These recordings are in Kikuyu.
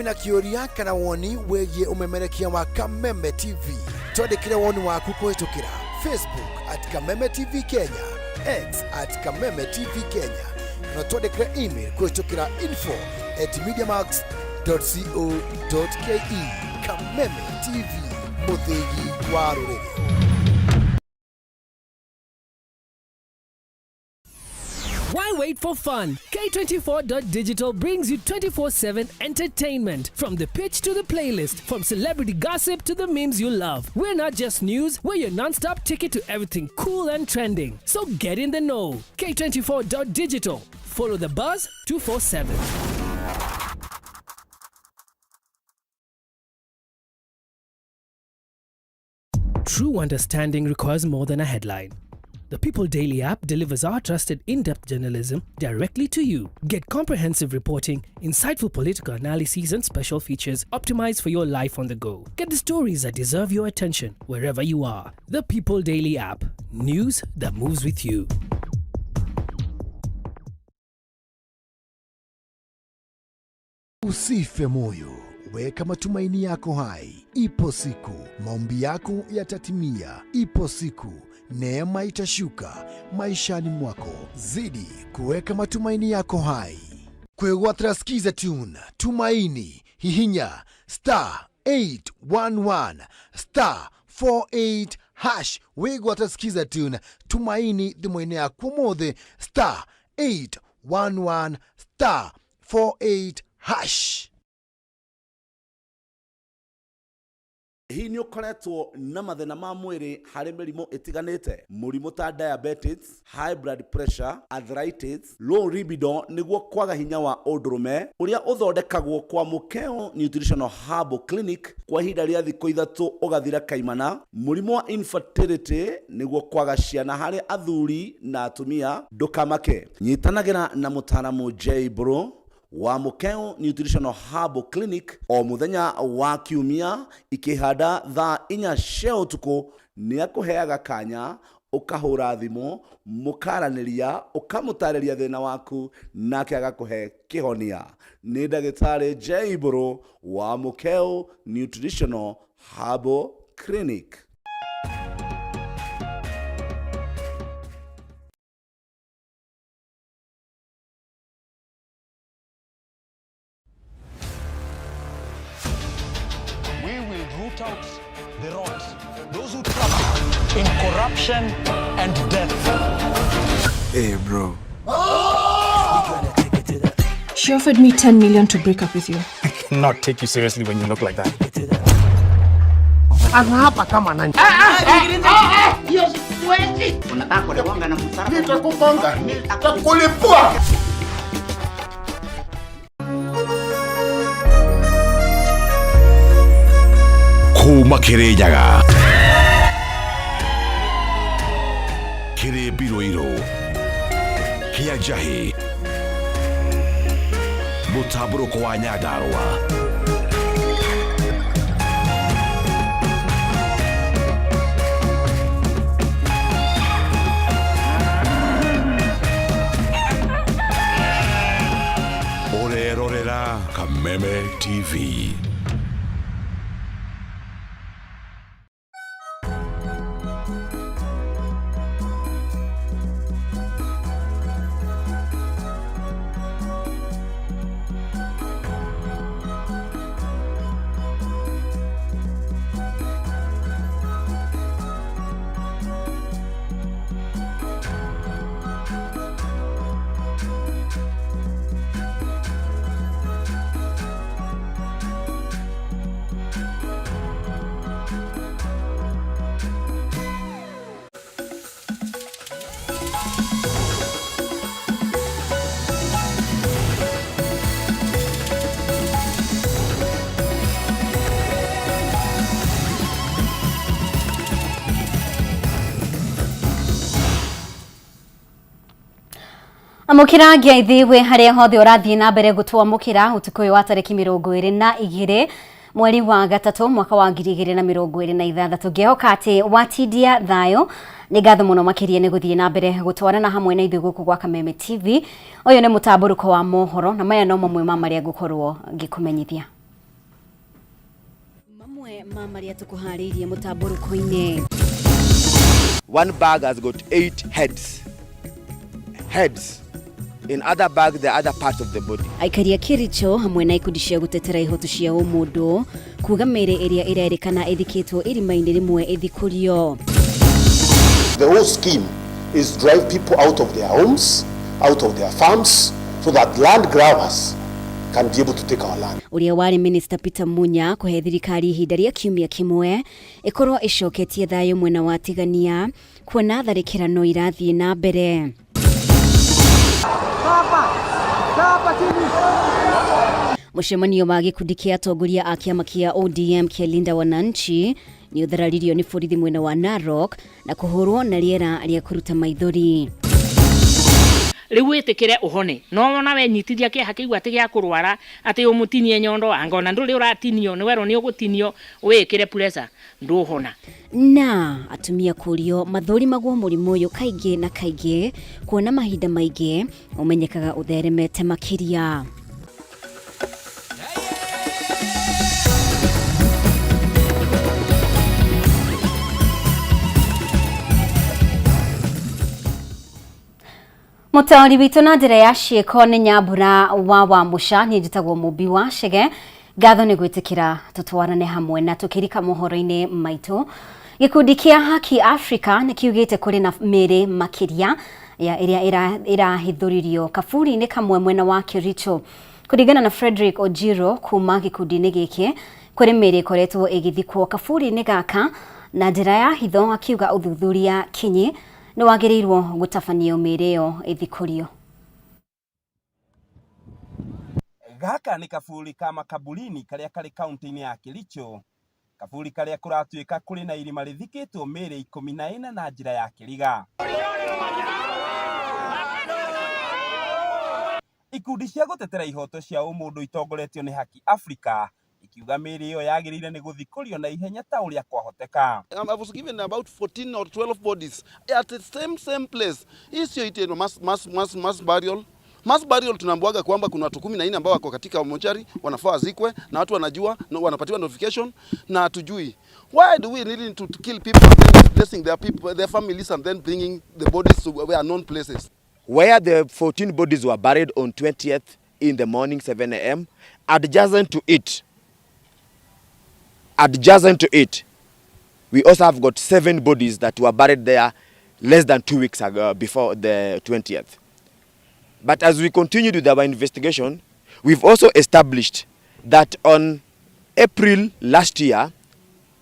Wĩna kĩũria kana woni wĩgiĩ ũmemerekia wa Kameme TV, twandĩkĩre woni waku kũhĩtũkĩra Facebook at Kameme TV Kenya, X at Kameme TV Kenya, kana twandĩkĩre email kũhĩtũkĩra info at mediamax.co.ke. Kameme TV, mũthĩgi wa rũrĩrĩ. Why wait for fun? K24.digital brings you 24/7 entertainment. From the pitch to the playlist, from celebrity gossip to the memes you love. We're not just news, we're your non stop ticket to everything cool and trending. So get in the know. K24.digital. Follow the buzz 247. True understanding requires more than a headline. The People Daily app delivers our trusted in depth journalism directly to you. Get comprehensive reporting, insightful political analyses, and special features optimized for your life on the go. Get the stories that deserve your attention wherever you are. The People Daily app. News that moves with you. Usife moyo, weka matumaini yako hai. Ipo siku maombi yako yatatimia. Ipo siku neema itashuka maishani mwako. Zidi kuweka matumaini yako hai. Kwĩgwatĩra Skiza Tune Tumaini, hihinya star 811 star 48 hash wĩgwatĩra Skiza Tune Tumaini thimũ-inĩ yaku ũmũthĩ, star 811 star 48 hash. Hihi nĩ ũkoretwo na mathĩna ma mwĩrĩ harĩ mĩrimũ ĩtiganĩte? Mũrimũ ta diabetes, high blood pressure, arthritis, low libido nĩguo kwaga hinya wa ũndũrũme ũrĩa ũthondekagwo kwa Mũkeo Nutritional Herbal Clinic kwa ihinda rĩa thikũ 3 ũgathira kaimana. Mũrimũ wa infertility nĩguo kwaga ciana harĩ athuri na atumia, ndũkamake. Nyitanagĩra na mũtaaramu J Bro wa Mũkeo Nutritional Herbal Clinic o mũthenya wa kiumia ikĩhanda thaa 4 cia ũtukũ. Nĩ akũheaga kanya ũkahũra thimũ mũkaranĩria, ũkamũtarĩria thĩna waku nake agakũhe kĩhonia. Nĩ ndagĩtarĩ J Bro wa Mũkeo Nutritional Herbal Clinic. We will root out the rot, those who traffic in corruption and death. Hey, bro. She offered me 10 million to break up with you. I cannot take you seriously when you look like that. Anaapa kama nani? Nitakugonga, nitakulipua. Kuma Kirinyaga kĩrĩ mbirũirũ kĩa njahĩ mũtambũrũko wa Nyandarũa. Ũrerorera Kameme TV. Amũkĩra ngeithi wĩ harĩa hothe ũrathiĩ na mbere gũtwamũkĩra ũtukũ ũyũ wa tarĩki 22 mweri wa 3 mwaka wa 2026. Ngĩhoka atĩ watindia thayũ. Nĩ ngatho mũno makĩria nĩ gũthiĩ na mbere gũtwarana hamwe na ithuĩ gũkũ gwa Kameme TV. Ũyũ nĩ mũtambũrũko wa mohoro na maya no mamwe ma marĩa ngũkorwo ngĩkũmenyithia. Mamwe ma marĩa tũkũharĩirie mũtambũrũko-inĩ. One bag has got 8 heads. Heads. In other bag, the other parts of the body. Aikari a Kericho hamwe na ikundi cia gũtetera ihoto cia ũmũndũ kuga mĩĩrĩ ĩrĩa ĩrerĩkana ĩthikĩtwo irima-inĩ rĩmwe ĩthikũrio. The whole scheme is drive people out of their homes, out of their farms, so that land grabbers can be able to take our land. Ũrĩa warĩ Minister Peter Munya kũhe thirikari ihinda rĩa kiumia kĩmwe ĩkorwo ĩcoketie thayũ mwena wa Tigania kuona tharĩkĩra no irathiĩ na mbere. Mũcemanio wa gĩkundi kĩa atongoria a kĩama kĩa ODM kĩa Linda Wananchi nĩ ũthararirio nĩ borithi mwena wa Narok na kũhũrwo na rĩera rĩa kũruta maithori. Rĩu wĩtĩkĩre ũhone no wona wenyitithia kĩeha kĩu atĩ gĩa kũrwara atĩ ũmũtinie nyondo anga ona ndũrĩ ũratinio nĩ werwo nĩ ũgũtinio wĩĩkĩre pressure ndũhona. Na atumia kũrio mathũrimagwo mũrimũ ũyũ kaingĩ na kaingĩ kuona mahinda maingĩ ũmenyekaga ũtheremete makĩria. Mũtaũri witũ na njĩra ya ciĩko nĩ Nyambura wa Wamũca, niĩ njĩtagwo Mũmbi wa Chege. Ngatho nĩ gwĩtĩkĩra tũtwarane hamwe na tũkĩrika mohoro-inĩ maitũ. Gĩkundi kĩa Haki Africa nĩ kiugĩte kũrĩ na mĩĩrĩ makĩria ya ĩrĩa ĩrahithũririo kaburi-inĩ kamwe mwena wa Kericho. Kũringana na Frederick Ojiro kuma gĩkundi-inĩ gĩkĩ, kũrĩ mĩĩrĩ ĩkoretwo ĩgĩthikwo kaburi-inĩ gaka na njĩra ya hitho, akiuga ũthuthuria kinyi nĩ wagĩrĩirwo gũtabanio mĩĩrĩ ĩyo ĩthikũrio. Gaka nĩ kaburi ka makaburini karĩa karĩ kaunti-inĩ ya Kericho, kaburi karĩa kũratuĩka kũrĩ na irima rĩthikĩtwo mĩĩrĩ 14 na njĩra ya kĩriga. Ikundi cia gũtetera ihoto cia ũmũndũ itongoretio nĩ Haki Africa ikiuga mĩĩrĩ ĩyo yagĩrĩire nĩ gũthikũrio na ihenya ta ũrĩa kwahoteka. I was given about 14 or 12 bodies at the same place. Hii sio itendo mass burial. Mass burial tunaambiwaga kwamba kuna watu 14 ambao wako katika mochari wanafaa wazikwe na watu wanajua na wanapatiwa notification na hatujui. Why do we need to kill people and then displacing their people, their families and then bringing the bodies to where unknown places? Where the 14 bodies were buried on 20th in the morning 7 a.m., adjacent to it, we also have got 7 bodies that were buried there less than 2 weeks ago before the 20th. But as we continued with our investigation, we've also established that on April last year,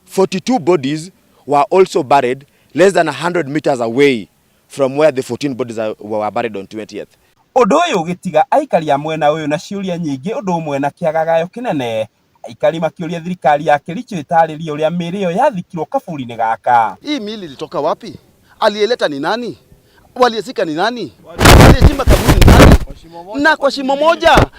42 bodies were also buried less than 100 meters away from where the 14 bodies were buried on 20th. Ũndũ ũyũ ũgĩtiga aikari a mwena ũyũ na ciũria nyingĩ ũndũ ũmwe na kĩagagayo kĩnene. Aikari makĩũria thirikari ya Kericho ĩtarĩrie ũrĩa mĩĩrĩ ĩyo yathikirwo kaburi-inĩ gaka. Hii miili ilitoka wapi? Aliyeleta ni nani? Waliyezika ni nani? Waliyechimba kaburi ni nani? Na kwa shimo moja,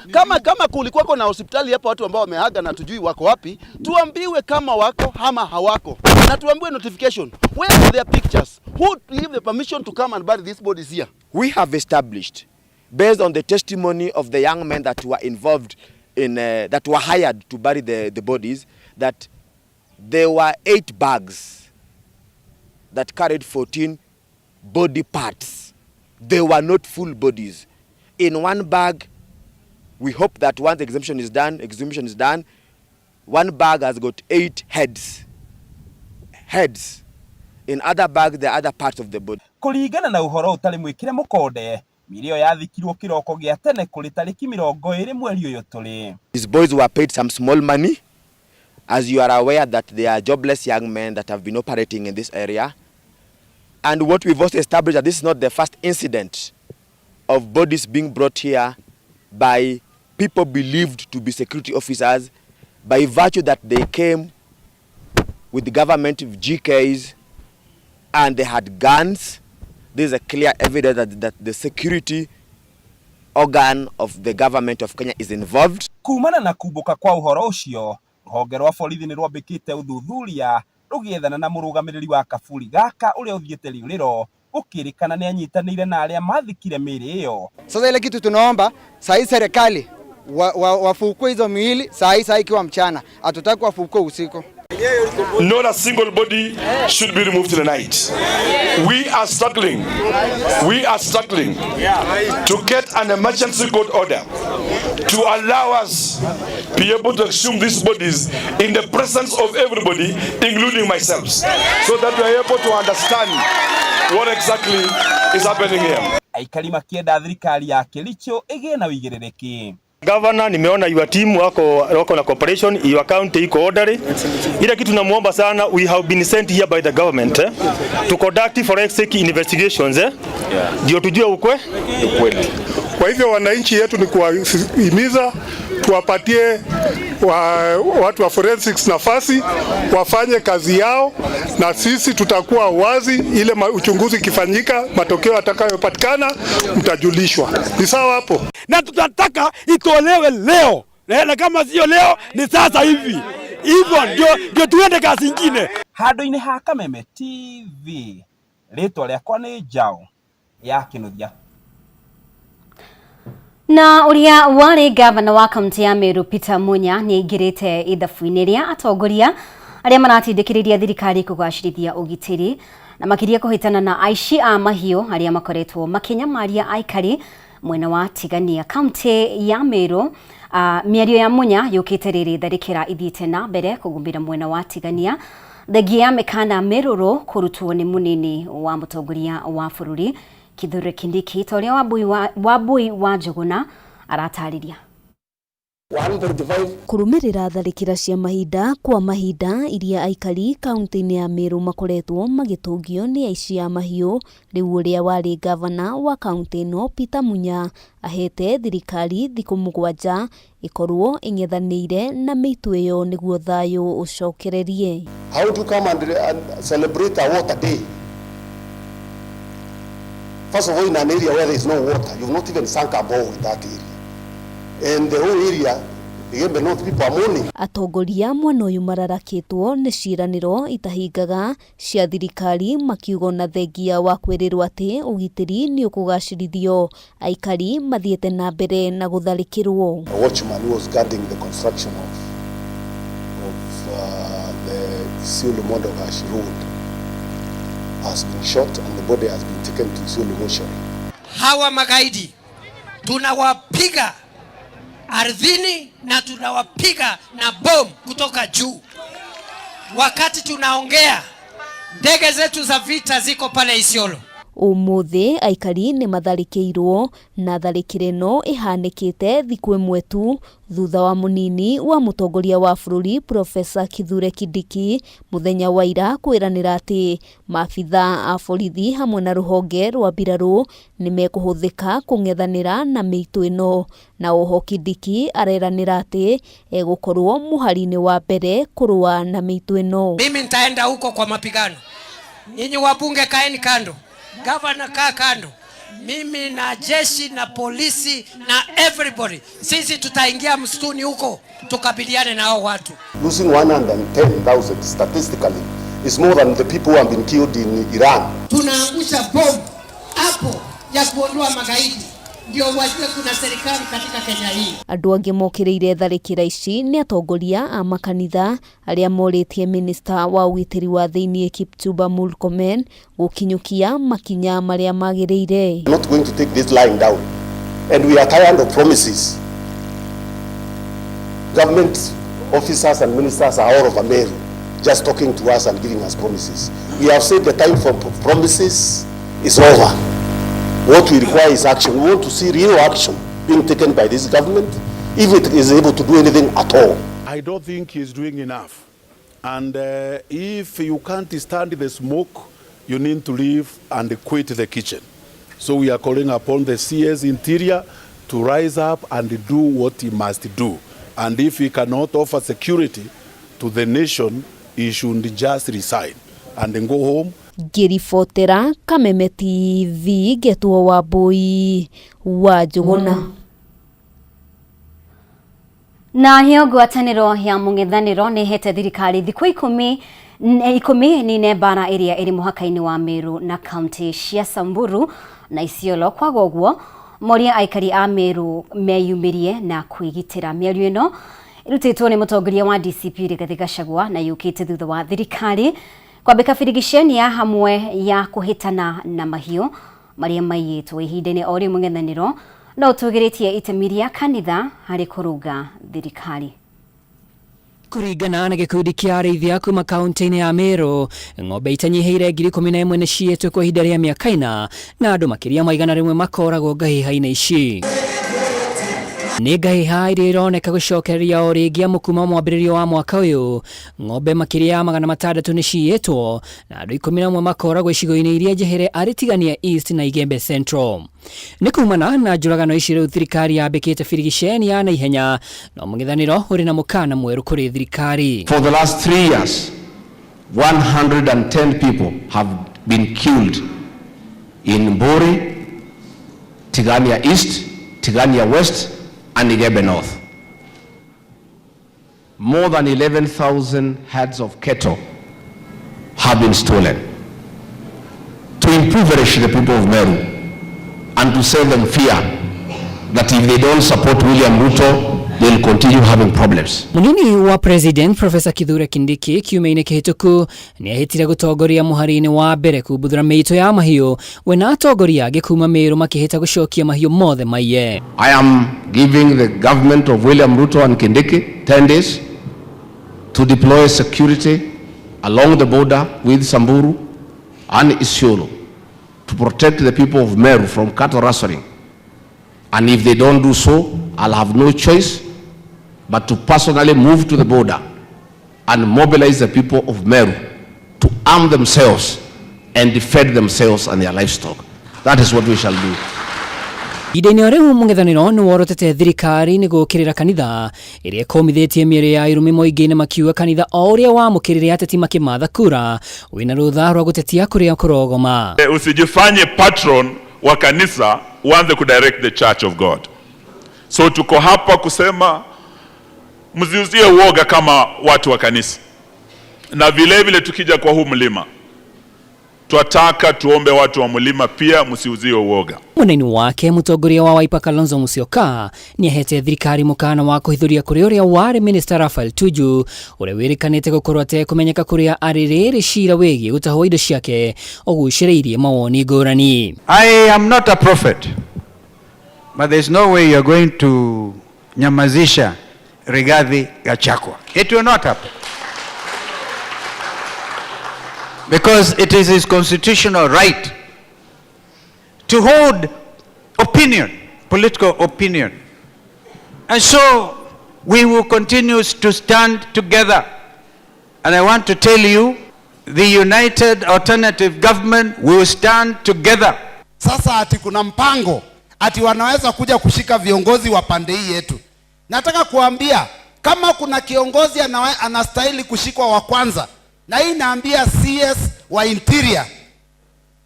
kama kulikuwa na hospitali hapa watu ambao wameaga na tujui wako wapi, tuambiwe kama wako ama hawako. Na tuambiwe notification. Where are their pictures? Who give the permission to come and bury these bodies here? We have established, based on the testimony of the young men that were involved in that were hired to bury the bodies, that there were 8 bags that carried 14 body parts. They were not full bodies. In one bag, we hope that once exhumation is done, one bag has got 8 heads. Heads. In other bag, the other parts of the body. Kũringana na ũhoro ũtarĩ mwĩkĩre mũkonde, mĩĩrĩ ĩyo yathikirwo kĩroko gĩa tene kũrĩ tarĩki 20 mweri ũyũ tũrĩ. These boys were paid some small money. As you are aware that they are jobless young men that have been operating in this area. And what we've also established that this is not the first incident of bodies being brought here by people believed to be security officers by virtue that they came with the government GKs and they had guns. This is a clear evidence that the security organ of the government of Kenya is involved. Kumana na kumbuka kwa uhoro ucio, ruhonge rwa borithi ni rwambikite uthuthuria rũgĩethana na mũrũgamĩrĩri wa kaburi gaka ũrĩa ũthiĩte rĩũrĩro gũkĩrĩkana nĩ anyitanĩire na arĩa mathikire mĩĩrĩ ĩyo. Sasa ile kitu tunaomba saa hii serikali wafukue hizo miili saa hii ikiwa mchana, hatutaki wafukue usiku. Not a single body should be removed in the night. We are struggling. We are struggling to get an emergency court order to allow us be able to exhume these bodies in the presence of everybody, including myself, so that we are able to understand what exactly is happening here. Aikari makienda thirikari ya Kericho ĩgĩe na ũigĩrĩrĩki. Governor, nimeona your team wako na cooperation, your county iko orderly. Ile kitu namuomba sana, we have been sent here by the government to conduct forensic investigations, ndio tujue ukweli. Kwa hivyo wananchi yetu ni kuwahimiza tuwapatie watu wa forensics nafasi wafanye kazi yao, na sisi tutakuwa wazi. Ile uchunguzi ikifanyika, matokeo yatakayopatikana mtajulishwa. Ni sawa hapo? Na tutataka itolewe leo, na kama sio leo ni sasa hivi hivyo, ndio tuende kazi ingine. Handũ-inĩ ha Kameme TV, rĩtwa rĩakwa nĩ Njaũ ya Kĩnuthia. Na uria warĩ gavana wa kaunti ya Meru Peter Munya nĩ aingĩrĩte ithabu-inĩ rĩa atongoria arĩa maratindĩkĩrĩria thirikari kũgacĩrithia ũgitĩri na makĩria kũhĩtana na aici a mahiũ arĩa makoretwo makĩnyamaria aikari mwena wa Tigania kaunti ya Meru. Mĩario ya Munya yũkĩte rĩrĩ tharĩkĩra ithiĩte na mbere kũgũmĩra mwena wa Tigania thengia ya mĩkana mĩrũrũ kũrutwo nĩ mũnini wa mũtongoria wa bũrũri Kithure Kindiki ta ũrĩa Wambui wa Njũgũna aratarĩria. Kũrũmĩrĩra tharĩkĩra cia mahinda kwa mahinda iria aikari kaunti-inĩ ya Meru makoretwo magĩtũngio nĩ aici a mahiũ, rĩu ũrĩa warĩ gavana wa kaunti ĩno Peter Munya ahete thirikari thikũ 7 ĩkorwo ĩng'ethanĩire na mĩitũ ĩyo nĩguo thayũ ũcokererie. How do you come and celebrate a water day? First of all, in an area where there is no water, you've not even sunk a bore in that area. And the whole area, the North people are mourning. Atongoria mwena ũyũ mararakĩtwo nĩ ciĩranĩro itahingaga cia thirikari makiuga na thengia wa kwĩrĩrwo atĩ ũgitĩri nĩ ũkũgacĩrithio, aikari mathiĩte na mbere na gũtharĩkĩrwo. A watchman who was guarding the construction of the Isiolo Modogash road has been shot and the body has been taken to Isiolo mortuary. Hawa magaidi tunawapiga ardhini na tunawapiga na bomu kutoka juu. Wakati tunaongea, ndege zetu za vita ziko pale Isiolo. Ũmũthĩ aikari nĩ matharĩkĩirwo na tharĩkĩro ĩno ĩhanĩkĩte thikũ ĩmwe tu thutha wa mũnini wa mũtongoria wa bũrũri Profesa Kithure Kindiki mũthenya wa ira kwĩranĩra atĩ maabitha a borithi hamwe na rũhonge rwa mbirarũ nĩ mekũhũthĩka kũng'ethanĩra na mĩitũ ĩno, na oho Kindiki areranĩra atĩ egũkorwo mũhari-inĩ wa mbere kũrũa na mĩitũ ĩno. Mimi nitaenda huko kwa mapigano, nyinyi wabunge kaeni kando, gavana kaa kando, mimi na jeshi na polisi na everybody, sisi tutaingia msituni huko tukabiliane na hao watu. Losing 110,000 statistically is more than the people who have been killed in Iran. Tunaangusha bomu hapo ya kuondoa magaidi ndio wajue kuna serikali katika Kenya hii. Andũ angĩ mokĩrĩire tharĩkĩra ici nĩ atongoria a makanitha arĩa morĩtie minista wa ũgitĩri wa thĩinĩ Kipchumba Murkomen gũkinyũkia makinya marĩa magĩrĩire. We are not going to take this lying down, and we are tired of promises. Government officers and ministers are all over Meru just talking to us and giving us promises. We have said the time for promises is over. What we require is action. We want to see real action being taken by this government, if it is able to do anything at all. I don't think he's doing enough. And if you can't stand the smoke, you need to leave and quit the kitchen. So we are calling upon the CS Interior to rise up and do what he must do. And if he cannot offer security to the nation, he should just resign and then go home. Ngĩribotera Kameme TV ngetwo Wambui wa Njũgũna. Na hiyo ngwatanĩro ya mũng'ethanĩro nĩ ĩhete thirikari thikũ ikũmi nine mbara ĩrĩa ĩrĩ mũhaka-inĩ wa Meru na kaunti cia Samburu na Isiolo. Kwaga ũguo moria aikari a Meru meyumĩrie na kwĩgitĩra. Mĩario ĩno Irutĩtwo nĩ mũtongoria wa DCP Rigathi Gachagua na yũkĩte thutha wa thirikari kwambĩka birigiceni ya hamwe ya kũhĩtana na mahiũ marĩa maiyĩtwo. Ihinda-inĩ o rĩu mũng'ethanĩro no ũtũgĩrĩtie itemi rĩa kanitha harĩ kũrũnga thirikari. Kũringana na gĩkundi kĩa arĩithia kuma kaunti-inĩ ya Meru, ng'ombe itanyihĩire 11,000 nĩ ciiyĩtwo kwa ihinda rĩa mĩaka 4 na andũ makĩria ma 100 makoragwo ngahĩha-inĩ ici. Nĩ ngahĩha iria ironeka gũcokereria o rĩngĩ amu kuma mwambĩrĩrio wa mwaka ũyũ ng'ombe makĩria ya 600 nĩ ciiyĩtwo na andũ 11 makoragwo icigo-inĩ iria njehere arĩ Tigania East na Igembe Central. Nĩ kumana na njũragano ici rĩu thirikari yambĩkĩte birigiceni ya naihenya no mũng'ethanĩro ũrĩ na mũkana mwerũ kũrĩ thirikari. For the last 3 years, 110 people have been killed in Mbori, Tigania East, Tigania West, and Igembe North. More than 11,000 heads of cattle have been stolen. To impoverish the people of Meru and to sell them fear that if they don't support William Ruto, they'll continue having problems. Munini wa President Professor Kithure Kindiki kiumia-inĩ kĩhĩtũku nĩahĩtire gũtongoria mũhari-inĩ wa mbere kumbuthũra mĩito ya mahiũ we na atongoria angĩ kuma Meru makĩhĩta gũcokia mahiũ mothe maiye. I am giving the government of William Ruto and Kindiki 10 days to deploy security along the border with Samburu and Isiolo to protect the people of Meru from cattle rustling. And if they don't do so, I'll have no choice but to personally move to the border and mobilize the people of Meru to arm themselves and defend themselves and their livestock. That is what we shall do. Ihinda-inĩ o rĩu mũng'ethanĩro nĩ worotete thirikari nĩ gũũkĩrĩra kanitha ĩrĩa ĩkũmithĩtie mĩĩrĩ ya irumi mũingĩ-inĩ makiuga kanitha o ũrĩa wamũkĩrire ateti makĩmatha kura wĩna rũtha rwa gũtetia kũrĩa kũrogoma. Usijifanye patron wa kanisa uanze kudirect the church of God. So tuko hapa kusema msiuzie uoga kama watu wa kanisa. Na vile vile tukija kwa huu mlima, twataka tuombe watu wa mlima pia msiuzie uoga. Mwena-inĩ wake mũtongoria wa Wiper Kalonzo Musyoka nĩahete thirikari mũkana wa kũhithũria kũrĩ ũrĩa warĩ Minister Raphael Tuju ũrĩa wĩrĩkanĩte gũkorwo atekũmenyeka kũrĩa arĩ rĩrĩ cira wĩgiĩ gũtahwo indo ciake ũgucĩrĩirie mawoni ngũrani. I am not a prophet, but there's no way you're going to nyamazisha Rigathi Gachagua. It will not happen. Because it is his constitutional right to hold opinion, political opinion. And so we will continue to stand together. And I want to tell you, the United Alternative Government will stand together. Sasa ati kuna mpango, ati wanaweza kuja kushika viongozi wa pande hii yetu. Nataka kuambia, kama kuna kiongozi anastahili kushikwa wa kwanza, na hii naambia CS wa Interior,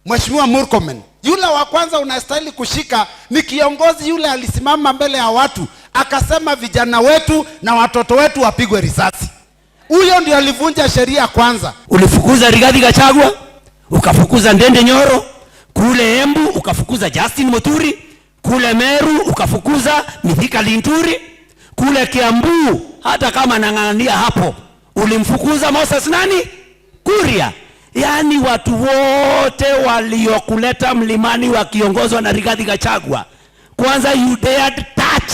Mheshimiwa Murkomen, yule wa kwanza unastahili kushika ni kiongozi yule alisimama mbele ya watu akasema vijana wetu na watoto wetu wapigwe risasi. Huyo ndio alivunja sheria kwanza. Ulifukuza Rigathi Gachagua, ukafukuza Ndende Nyoro, kule Embu ukafukuza Justin Muturi, kule Meru ukafukuza Mithika Linturi, kule Kiambu hata kama nang'ang'ania hapo ulimfukuza Moses nani? Kuria. Yaani watu wote waliokuleta mlimani wakiongozwa na Rigathi Gachagua. Kwanza you dared touch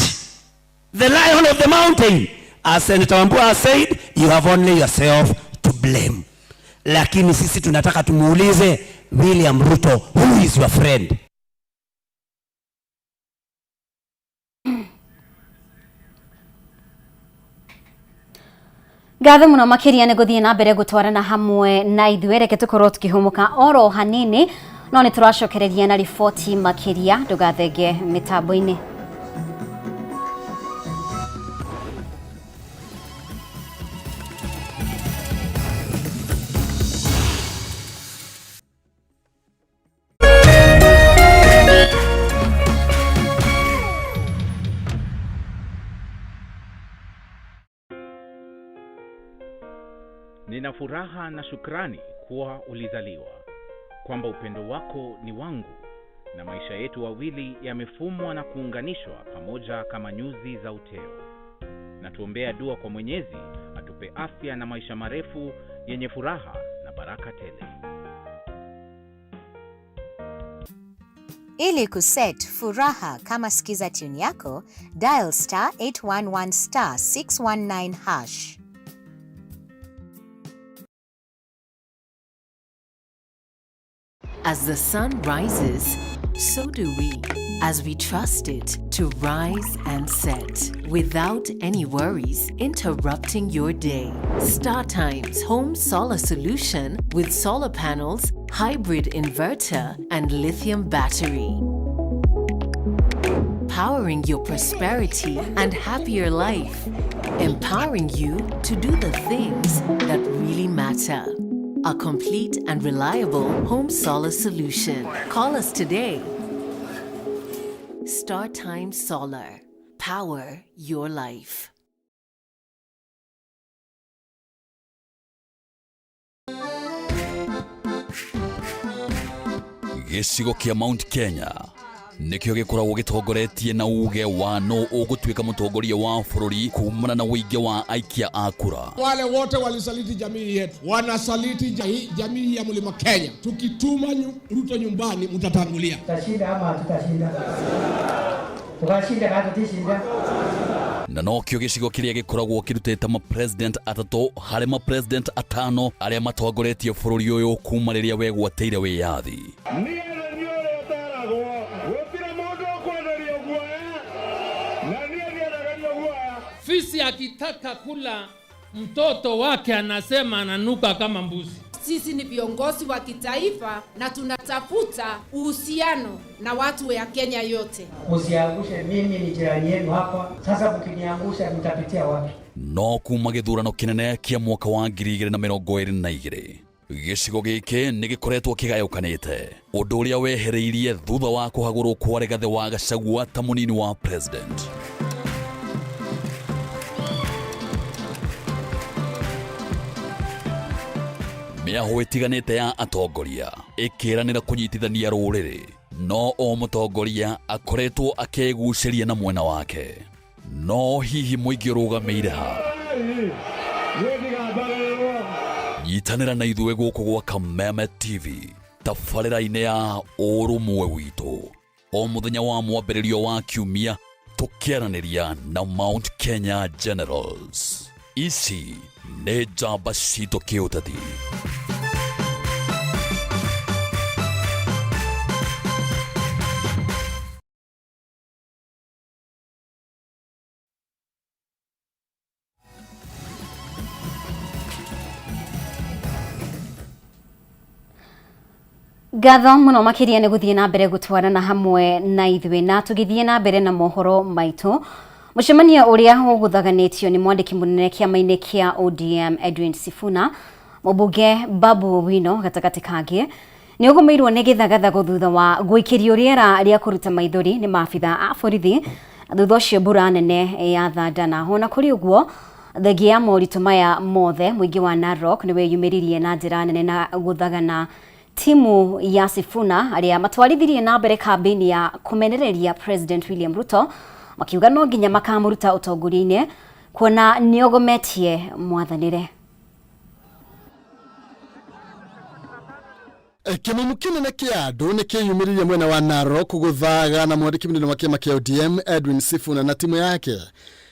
the lion of the mountain. As Senator Wambua has said, you have only yourself to blame. Lakini sisi tunataka tumuulize William Ruto, who is your friend? Ngatho muno makiria nĩ gũthiĩ na mbere gũtwarana hamwe na ithuĩ, reke tũkorwo tũkĩhũmũka oro hanini no nĩ tũracokereria na riboti makĩria, ndũgathenge mĩtambo-inĩ. Nina furaha na shukrani kuwa ulizaliwa, kwamba upendo wako ni wangu na maisha yetu wawili yamefumwa na kuunganishwa pamoja kama nyuzi za uteo. Na Anatuombea dua kwa Mwenyezi atupe afya na maisha marefu yenye furaha na baraka tele. Ili kuset furaha kama skiza tune yako, dial star 811 star 619 hash. As the sun rises, so do we, as we trust it to rise and set without any worries interrupting your day. StarTimes Home Solar Solution with solar panels, hybrid inverter, and lithium battery. Powering your prosperity and happier life, empowering you to do the things that really matter. A complete and reliable home solar solution. Call us today. StarTime Solar. Power your life. Gĩcigo kĩa Mount Kenya nĩkĩo gĩkoragwo gĩtongoretie na uge wa no ũgũtuĩka mũtongoria wa bũrũri kumana na ũingĩ wa aikia a kura. Wale wote walisaliti jamii yetu, wanasaliti jamii ya Mlima Kenya. Tukituma Ruto nyumbani, mtatangulia. Tutashinda ama hatutashinda? Tukashinda kama tutashinda. Na nokĩo gĩcigo kĩrĩa gĩkoragwo kĩrutĩte ma-president atatũ harĩ ma-president atano arĩa matongoretie bũrũri ũyũ kuma rĩrĩa wegwatĩire wĩyathi. Fisi akitaka kula mtoto wake anasema ananuka kama mbuzi. Sisi ni viongozi wa kitaifa na tunatafuta uhusiano na watu ya Kenya yote. Msiangushe, mimi ni jirani yenu hapa. Sasa mkiniangusha mtapitia wapi? No kuma gĩthurano kĩnene kĩa mwaka wa 2022 gĩcigo gĩkĩ nĩ gĩkoretwo kĩgayũkanĩte, ũndũ ũrĩa wehereirie thutha wa kũhagũrwo kwa Rigathĩ wa Gachagua ta mũnini wa president. Mĩahũ ĩtiganĩte ya atongoria ĩkĩranĩra kũnyitithania rũrĩrĩ, no o mũtongoria akoretwo akĩgucĩria na mwena wake. No hihi mũingĩ ũrũgamĩire ha? Nyitanĩra na ithuĩ gũkũ gwa Kameme TV tabarĩra-inĩ ya ũrũmwe witũ o mũthenya wa mwambĩrĩrio wa kiumia, tũkĩaranĩria na Mount Kenya Generals. Ici nĩ njamba citũ kĩũteti. Ngatho muno makiria nĩ gũthiĩ na mbere gũtwarana hamwe na ithuĩ, na tũgĩthiĩ na mbere na mohoro maitũ. Mũcemanio ũrĩa ũgũthaganĩtio nĩ mwandĩki mũnene kĩama-inĩ kĩa ODM Edwin Sifuna, mũmbunge Babu Owino gatagatĩ kangĩ nĩ ũgũmĩirwo nĩ gĩthagathago thutha wa gũikĩrio rĩera rĩa kũruta maithori nĩ maabitha a borithi thutha ũcio mbura nene ya thandana. Ona kũrĩ ũguo, thengia ya moritũ maya mothe, mũingĩ wa Narok nĩ wĩyumĩririe na njĩra nene na gũthagana timu ya Sifuna arĩa matwarithirie na mbere kambĩini ya kũmenereria President William Ruto, makiuga no nginya makamũruta ũtongoria-inĩ kuona nĩogometie mwathanĩre. Kĩmumu kĩnene kĩa andũ nĩ kĩyumĩririe mwena wa Narok gũthaga na mwandĩki mũnene wa kĩama kĩa ODM Edwin Sifuna na timu yake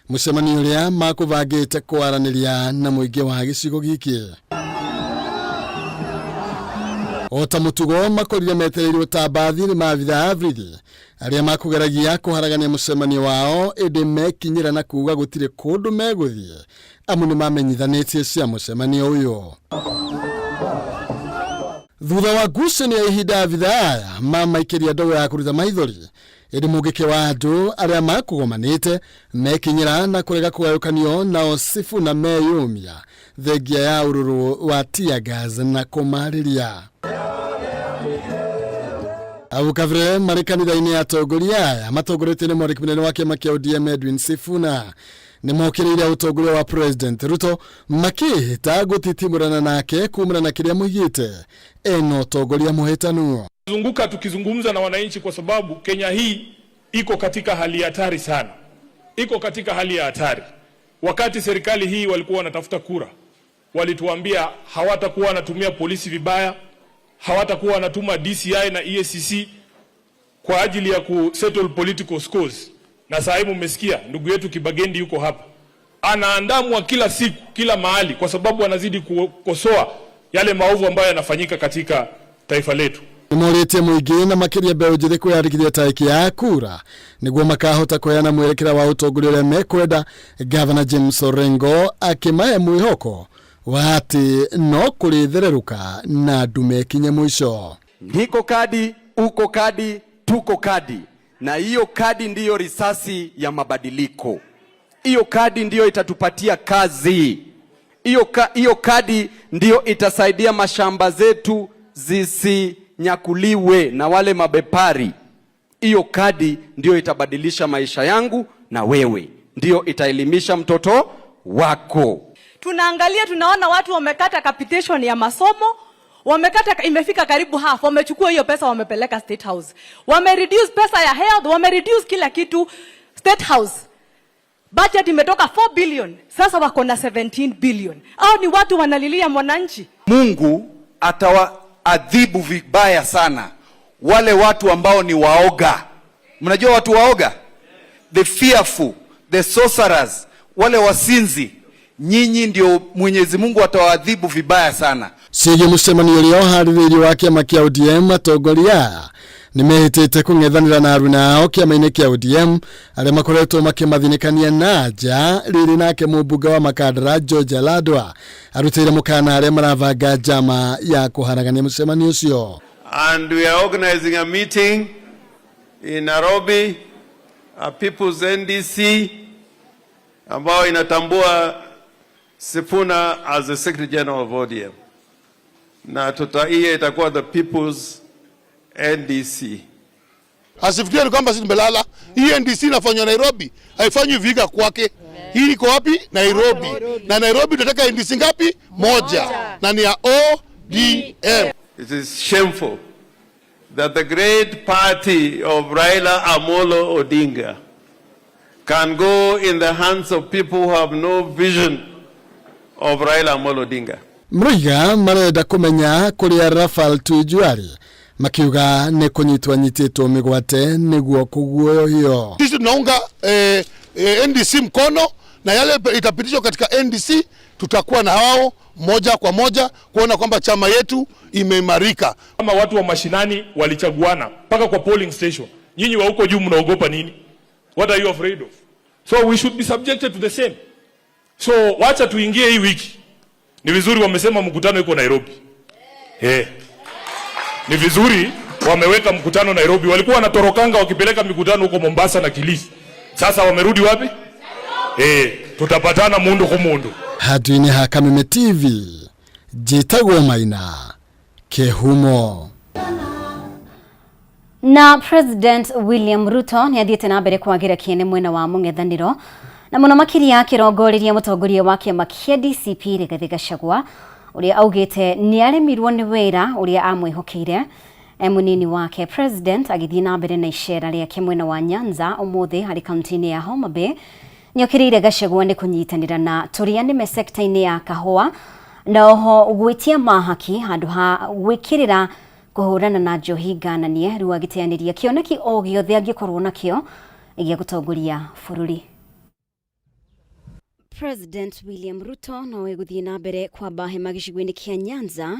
mũcemanio ũrĩa makũbangĩte kwaranĩria na mũingĩ wa gĩcigo gĩkĩ. O ta mũtugo makorire metereirwo ta mbathi nĩ maabitha a borithi arĩa makũgeragia kũharagania mũcemanio wao, ĩndĩ mekinyĩra na kuga gũtirĩ kũndũ megũthiĩ amu nĩ mamenyithanĩtie cia mũcemanio ũyũ. Thutha wa ngucanio ya ihinda abitha aya mamaikĩria ndogo ya kũruta maithori, ĩndĩ mũngĩkĩ wa andũ arĩa makũgomanĩte mekinyĩra na kũrega kũgayũkanio nao Sifuna meyũmia thengia ya ũrũrũ wa tear gas na kũmarĩria. Abu kabere marĩ kanitha-inĩ ya atongoria aya matongoretio nĩ mwandĩki mũnene wa kĩama kĩa ODM Edwin Sifuna nĩ mokĩrĩire ũtongoria wa President Ruto makĩhĩta gũtitimũrana nake kumana na kĩrĩa moigĩte ena ũtongoria mũhĩtanu. Zunguka tukizungumza na wananchi kwa sababu Kenya hii iko katika hali hatari sana. Iko katika hali ya hatari. Wakati serikali hii walikuwa wanatafuta kura, walituambia hawatakuwa wanatumia polisi vibaya, hawatakuwa wanatuma DCI na EACC kwa ajili ya kusettle political scores. Na saa hii mmesikia ndugu yetu Kibagendi yuko hapa, anaandamwa kila siku, kila mahali, kwa sababu anazidi kukosoa yale maovu ambayo yanafanyika katika taifa letu. Nĩmorĩtie mũingĩ na makĩria mbeũ njĩthĩ kwĩyandĩkithia tarĩki ya kura nĩguo makahota kũheana mwerekera wa ũtongoria ũrĩa mekwenda. Gavana James Orengo akĩmahe mwĩhoko wa atĩ no kũrĩthererũka na ndume ĩkinye mũico. Niko kadi, uko kadi, tuko kadi, na hiyo kadi ndiyo risasi ya mabadiliko. Hiyo kadi ndiyo itatupatia kazi. Hiyo kadi ndiyo itasaidia mashamba zetu zisinyakuliwe na wale mabepari. Hiyo kadi ndiyo itabadilisha maisha yangu na wewe, ndiyo itaelimisha mtoto wako. Tunaangalia tunaona watu wamekata capitation ya masomo, wamekata imefika karibu half, wamechukua hiyo pesa wamepeleka State House. Wamereduce pesa ya health, wamereduce kila kitu State House. Budget imetoka 4 billion, sasa wako na 17 billion. Hao ni watu wanalilia mwananchi. Mungu atawaadhibu vibaya sana wale watu ambao ni waoga. Mnajua watu waoga? The fearful, the sorcerers, wale wasinzi. Nyinyi ndio Mwenyezi Mungu atawaadhibu vibaya sana. Ciĩgiĩ mũcemanio ũrĩa ũharĩrĩirio wa kĩama kĩa ODM, atongoria nĩmehĩtĩte kũng'ethanĩra na aruna ao kĩama-inĩ kĩa ODM arĩa makoretwo makĩmathinĩkania na nja. Rĩrĩ nake mũmbunge wa Makandara George Aladwa arutĩire mũkana arĩa marabanga njama ya kũharagania mũcemanio ũcio. And we are organizing a meeting in Nairobi, a People's NDC ambayo inatambua Sifuna as the Secretary General of ODM. Na hiyo itakuwa the People's NDC. Asifikiri kwamba sisi tumelala. Hii NDC inafanywa Nairobi, haifanywi Vihiga kwake. Hii iko wapi? Nairobi. Na Nairobi tunataka NDC ngapi? Moja. Na ni ya ODM. It is shameful that the great party of Raila Amolo Odinga can go in the hands of people who have no vision of Raila Amolo Odinga. Mruiga marenda kũmenya kũrĩa Rafael Tuju arĩ, makiuga nĩ kũnyitwo anyitĩtwo mĩgwate nĩguo kũguoyohio. Sisi tunaunga NDC mkono, na yale itapitishwa katika NDC tutakuwa na wao moja kwa moja kuona kwamba chama yetu imeimarika. Kama watu wa mashinani walichaguana mpaka kwa polling station, nyinyi wa huko juu mnaogopa nini? What are you afraid of? So we should be subjected to the same. So wacha tuingie hii wiki. Ni vizuri wamesema mkutano iko Nairobi. Ni vizuri wameweka mkutano Nairobi. Walikuwa wanatorokanga wakipeleka mikutano huko Mombasa na Kilifi. Sasa wamerudi wapi? Tutapatana mundu kwa mundu. Handũ-inĩ ha Kameme TV, njĩtagwo Maina Kĩhumo. Na President William Ruto nĩ athiĩte na mbere kwagĩra kĩene mwena wa mũng'ethanĩro na mũno makĩria akĩrongoreria mũtongoria wa kĩama kĩa DCP Rigathĩ Gachagua ũrĩa augĩte nĩ aremirwo nĩ wĩra ũrĩa amwĩhokeire. Mũnini wake President agĩthiĩ na mbere na icera rĩake mwena wa Nyanza ũmũthĩ harĩ kaunti-inĩ ya Homa Bay nĩokĩrĩire Gachagua nĩ kũnyitanĩra na tũrĩa nĩme sekta-inĩ ya kahũa na oho gwĩtia mahaki handũ ha gwĩkĩrĩra kũhũrana na njohi ngananie, rĩu agĩteanĩria kĩoneki o gĩothe angĩkorwo nakĩo gĩa gũtongoria bũrũri. President William Ruto nowe gũthiĩ na mbere kwamba hema gĩcigo-inĩ kĩa Nyanza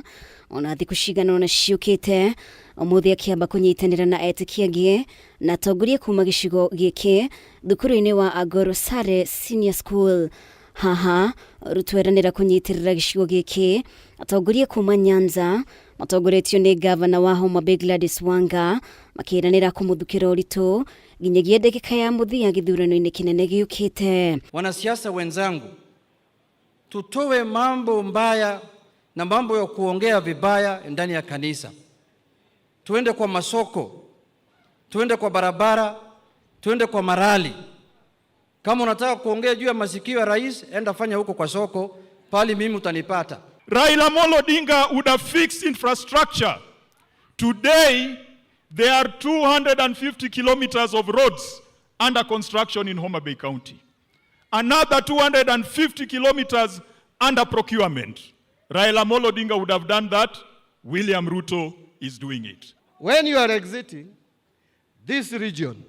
ona thikũ cigana ũna ciũkĩte. Ũmũthĩ akĩamba kũnyitanĩra na etĩkia angĩ na atongoria kuma gĩcigo gĩkĩ thukuru-inĩ wa Agoro Sare Senior School. Haha Ruto eranĩra kũnyitĩrĩra gĩcigo gĩkĩ atongoria kuma Nyanza matongoretio nĩ gavana wa Homa Bay Gladys Wanga makĩranĩra kũmũthukĩra ũritũ nginyagia ndagĩka ya mũthia gĩthurano-inĩ kĩnene gĩũkĩte. Wanasiasa wenzangu, tutoe mambo mbaya na mambo ya kuongea vibaya ndani ya kanisa. Tuende kwa masoko, tuende kwa barabara, tuende kwa marali. Kama unataka kuongea juu ya masikio ya rais, enda fanya huko kwa soko, pali mimi utanipata. Raila Amolo Odinga would have fixed infrastructure. Today, there are 250 kilometers of roads under construction in Homa Bay County. Another 250 kilometers under procurement. Raila Amolo Odinga would have done that. William Ruto is doing it. When you are exiting, this region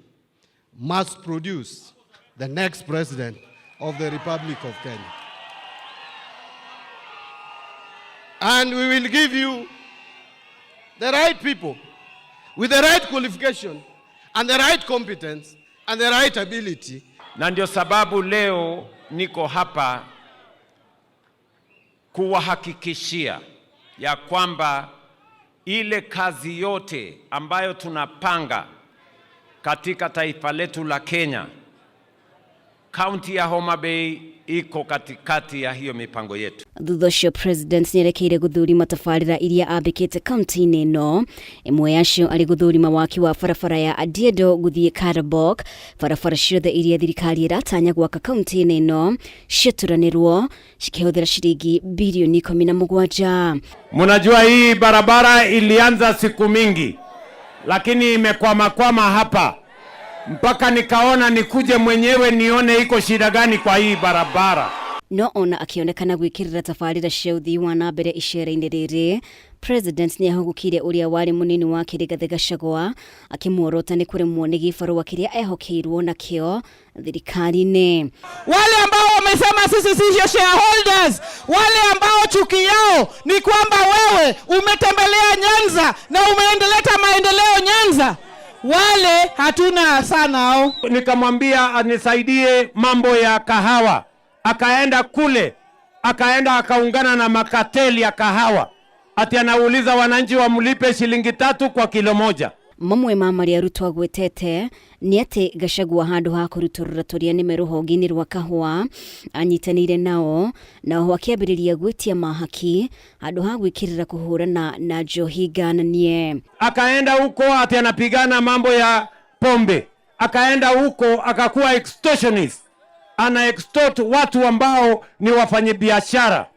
must produce the next president of the Republic of Kenya. And we will give you the right people with the right qualification and the right competence and the right ability. Na ndio sababu leo niko hapa kuwahakikishia ya kwamba ile kazi yote ambayo tunapanga katika taifa letu la Kenya, kaunti ya Homa Bay iko katikati ya hiyo mipango yetu. Thutha ũcio president nĩerekeire gũthũrima tabarĩra iria ambĩkĩte kaunti-inĩ ĩno, ĩmwe yacio arĩ gũthũrima waki wa barabara ya Adiedo gũthiĩ Karabok. Barabara ciothe iria thirikari ĩratanya gwaka kaunti-inĩ ĩno ciaturanĩrwo cikĩhũthĩra ciringi bilioni 17. Mnajua hii barabara ilianza siku mingi, lakini imekwamakwama hapa mpaka nikaona nikuje mwenyewe nione iko shida gani kwa hii barabara. No ona akĩonekana gwĩkĩrĩra tabarĩra cia ũthii wa na mbere icera-inĩ rĩrĩ, president nĩahũgũkire ũrĩa warĩ mũnini wake Rigathĩ Gachagua akĩmuorota nĩ kũremwo nĩ gĩbarũa kĩrĩa ehokeirwo nakĩo thirikari-inĩ. Wale ambao wamesema sisi sio shareholders, wale ambao chuki yao ni kwamba wewe umetembelea Nyanza na umeendeleta maendeleo Nyanza, wale hatuna sana hao. Nikamwambia anisaidie mambo ya kahawa, akaenda kule, akaenda akaungana na makateli ya kahawa, ati anauliza wananchi wamlipe shilingi 3 kwa kilo 1. Mamwe ma marĩa Ruto agwetete nĩ atĩ Gachagua handũ ha kũrutũrũra tũrĩa nĩme rũhonge-inĩ rwa kahũa anyitanĩire nao, na oho akĩambĩrĩria gwĩtia mahaki handũ ha gwĩkĩrĩra kũhũrana na njohi ngananie. Akaenda huko ati anapigana mambo ya pombe, akaenda huko akakuwa extortionist, ana extort watu ambao ni wafanyabiashara,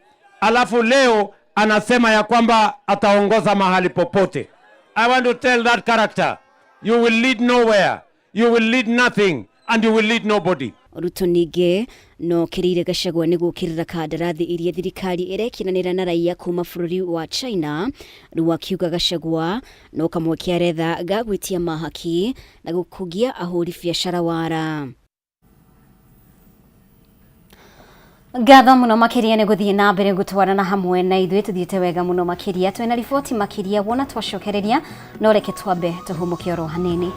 alafu leo anasema ya kwamba ataongoza mahali popote. I want to tell that character, you will lead nowhere, you will lead nothing, and you will lead nobody. Ruto ningĩ no kĩrĩire Gachagua nĩ gũkĩrĩra kandarathi iria thirikari ĩrekinanĩra na raia kuma bũrũri wa China, rĩu akiuga Gachagua no kamweke aretha ga gwĩtia mahaki na gũkũgia ahũri biacara wara. Ngatho muno makiria nĩ gũthiĩ na mbere gũtwarana hamwe na ithuĩ, tũthiĩte wega muno makiria, twĩna riboti makiria wona twacokereria, no reke twambe tũhũmũke oro hanini.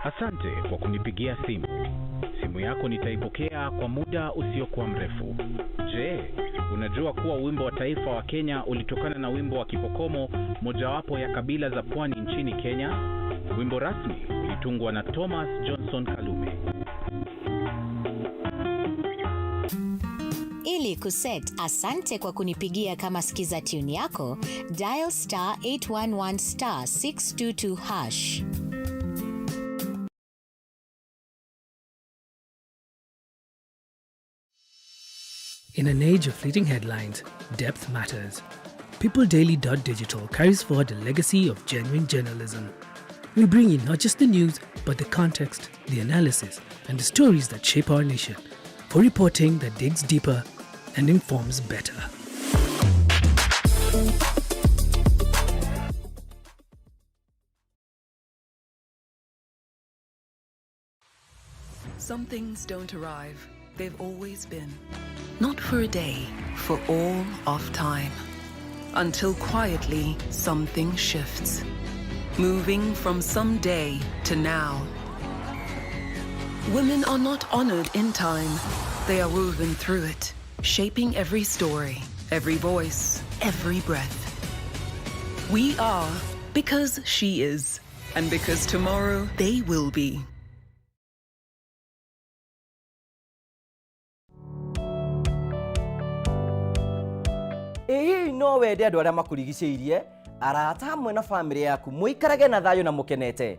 Asante kwa kunipigia simu. Simu yako nitaipokea kwa muda usiokuwa mrefu. Je, unajua kuwa wimbo wa taifa wa Kenya ulitokana na wimbo wa Kipokomo, mojawapo ya kabila za pwani nchini Kenya? Wimbo rasmi ulitungwa na Thomas Johnson Kalume. Ili kuset asante kwa kunipigia kama sikiza tune yako, dial star 811 star 622 hash. In an age of fleeting headlines, depth matters. PeopleDaily.digital carries forward the legacy of genuine journalism. We bring you not just the news, but the context, the analysis, and the stories that shape our nation, for reporting that digs deeper and informs better. Some things don't arrive. They've always been. Not for a day, for all of time. Until quietly, something shifts. Moving from someday to now. Women are not honored in time. They are woven through it, shaping every story, every voice, every breath. We are because she is, and because tomorrow they will be. Ĩ hihi no wende andũ arĩa makũrigicĩirie Arata hamwe na famĩlĩ yaku mũikarage na thayũ na mũkenete.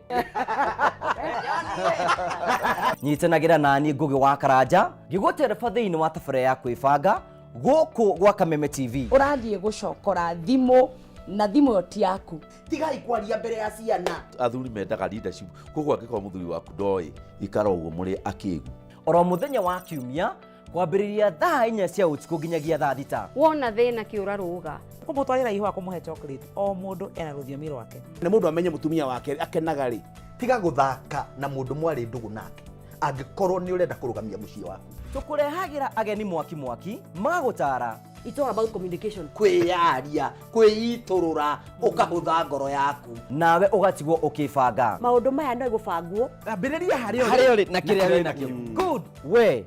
Nyitanagĩra nani Ngũgĩ wa Karanja ngĩgũtereba thĩinĩ wa tabarĩra ya kwĩbanga gũkũ gwa Kameme TV. Ũrathiĩ gũcokora thimũ na thimũ ĩyo ti yaku. Tigai kwaria mbere ya ciana. Athuri mendaga leadership, koguo angĩkorwo mũthuri waku ndoĩ, ikara ũguo mũrĩ akĩgu. Oro mũthenya wa kiumia kwambĩrĩria thaa 4 cia ũtukũ nginyagia thaa 6. Wona thĩna kĩũra rũga. Kũmũtwarĩra ihũa kũmũhe chocolate, o mũndũ ena rũthiomi rwake. Na mũndũ amenye mũtumia wake akenaga rĩ, tiga gũthaka na mũndũ mwarĩ ndũgũ nake angĩkorwo nĩ ũrenda kũrũgamia mũciĩ waku. Tũkũrehagĩra ageni mwaki mwaki magũtara. It's all about communication. Kwĩyaria, kwĩitũrũra, ũkahũtha ngoro yaku. Nawe ũgatigwo ũkĩbanga. Maũndũ maya no gũbangwo. Ambĩrĩria harĩa Harĩa ũrĩ na kĩrĩa wĩ nakĩo. Good. We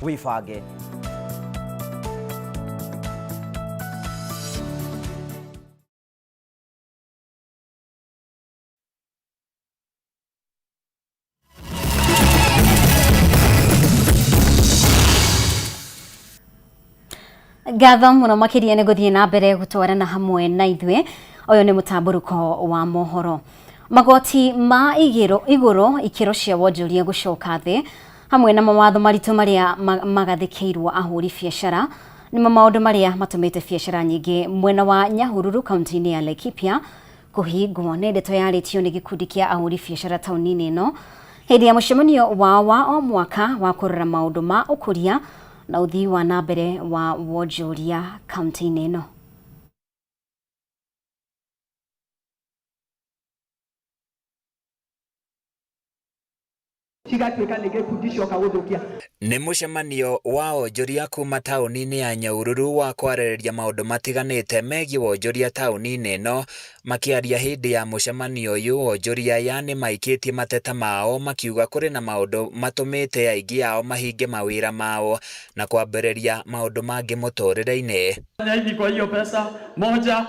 wĩbange. Ngatho mũno makĩria nĩ gũthiĩ na mbere gũtwarana hamwe na ithuĩ. Ũyũ nĩ mũtambũrũko wa mohoro. Magoti ma igũrũ ikĩro cia wonjoria gũcoka thĩ hamwe na mawatho maritũ marĩa magathĩkĩirwo ahũri biacara nĩmo maũndũ marĩa matũmĩte biacara nyingĩ mwena wa Nyahururu kaunti-inĩ ya Laikipia kũhingwo. Nĩ ndeto yarĩtio nĩ gĩkundi kĩa ahũri biacara taũni-inĩ ĩno hĩndĩ ya mũcemanio wao wa o mwaka wa kũrora maũndũ ma ũkũria na ũthii wa na mbere wa wonjoria kaunti-inĩ ĩno. Cigatuĩka nĩ gĩkundi cioka gũthũkia. Nĩ mũcemanio wa onjoria kuma taũni-inĩ ya Nyahururu wa kwarĩrĩria maũndũ matiganĩte megiĩ wonjoria taũni-inĩ ĩno. Makĩaria hĩndĩ ya mũcemanio ũyũ, onjoria aya nĩ maikĩtie mateta mao makiuga kũrĩ na maũndũ matũmĩte aingĩ ao mahinge mawĩra mao na kwambĩrĩria maũndũ mangĩ mũtũrĩre-inĩ. Hivi kwa hiyo pesa moja.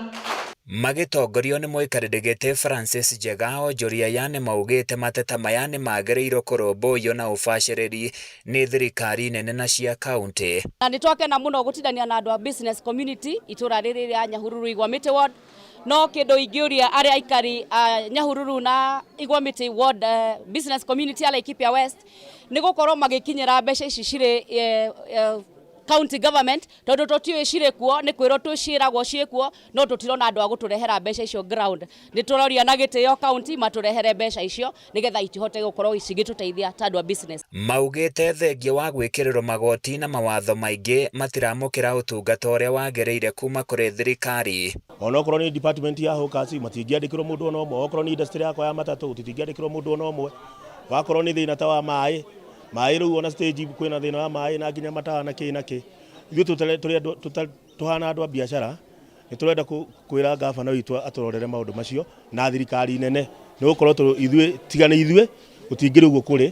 Magĩtongorio nĩ mũikarĩri gĩtĩ Francis Njega, onjoria aya nĩ maugĩte mateta maya nĩ magĩrĩirwo kũrũmbũiyo na ũbacĩrĩri nĩ thirikari nene na cia kaunti. Na nĩ twakena mũno gũtindania na andũ a business community itũra rĩrĩ rĩa Nyahururu Igwamĩtĩ ward. No kĩndũ ingĩũria arĩa aikari a Nyahururu na Igwamĩtĩ ward, business community ya Laikipia West nĩ gũkorwo magĩkinyĩra mbeca ici cirĩ county government, tondũ tũtiũĩ cirĩ kuo, nĩ kwĩrwo tũciĩragwo ciĩ kuo, no tũtirona andũ a gũtũrehera mbeca icio ground. Nĩ tũroria na gĩtĩo county matũrehere mbeca icio nĩgetha itihote gũkorwo cigĩtũteithia ta andũ a business. Maugĩte thengia wa gwĩkĩrĩrwo magoti na mawatho maingĩ matiramũkĩra ũtungata ũrĩa wagĩrĩire kuma kũrĩ thirikari. Onokorwo nĩ department ya hawkers matingĩandĩkĩrwo mũndũ ona ũmwe, okorwo nĩ industry yakwa ya matatũ tũtingĩandĩkĩrwo mũndũ ona ũmwe, wakorwo nĩ thĩna ta wa maĩ, maĩ rĩu ona stage kwĩna thĩna wa maĩ na nginya matawa na kĩ na kĩ. Ithuĩ tũrĩ andũ tũhana andũ a biacara, nĩ tũrenda kwĩra gavana witũ atũrorere maũndũ macio na thirikari nene, nĩ gũkorwo ithuĩ tiga nĩ ithuĩ gũtingĩrĩ ũguo kũrĩ,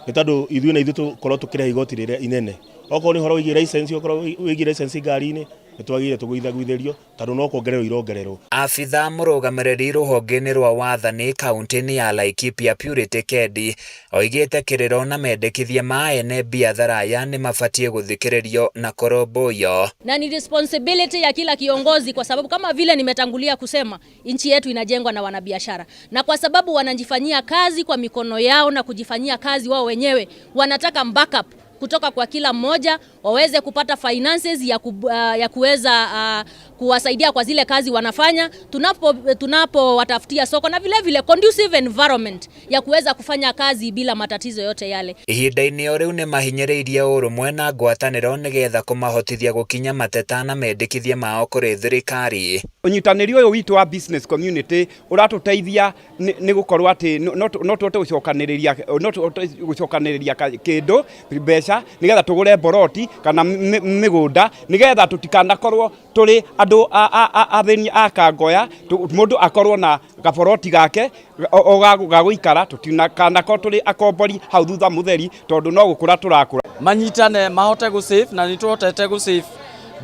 nĩ tondũ ithuĩ na ithuĩ tũkorwo tũkĩrĩha igoti rĩrĩa inene. Okorwo nĩ ũhoro wĩgiĩ license, okorwo wĩgiĩ license ngari-inĩ, nĩ twagĩrĩire tũgũithagũithĩrio tondũ no kuongererwo irongererwo. Abitha mũrũgamĩrĩri rũhonge-inĩ rwa wathani kaunti-inĩ ya Laikipia Purity Kendi oigĩte kĩrĩro na mendekithia ma ene biathara aya nĩ mabatiĩ gũthikĩrĩrio na kũrũmbũiyo. Na ni responsibility ya kila kiongozi, kwa sababu kama vile nimetangulia kusema nchi yetu inajengwa na wanabiashara, na kwa sababu wanajifanyia kazi kwa mikono yao na kujifanyia kazi wao wenyewe, wanataka backup kutoka kwa kila mmoja waweze kupata finances ya kuweza kuwasaidia kwa zile kazi wanafanya, tunapo watafutia soko na vile vile conducive environment ya kuweza kufanya kazi bila matatizo yote yale. Ihinda-inĩ o rĩu nĩ mahinyĩrĩirie ũrũmwe na ngwatanĩro nĩgetha kũmahotithia gũkinya mateta na mendekithia mao kũrĩ thirikari. Ũnyitanĩri ũyũ witũ wa business community ũratũteithia nĩ gũkorwo atĩ no tũhote gũcokanĩrĩria kĩndũ mbeca nĩgetha tũgũre mboroti kana mĩgũnda nĩgetha tũtikanakorwo tũrĩ andũ athĩni a kangoya, mũndũ akorwo na gaboroti gake o ga gũikara, tũtikanakorwo tũrĩ akombori hau thutha mũtheri tondũ no gũkũra tũrakũra. Manyitane mahote gũ save, na nĩ tũhotete gũ save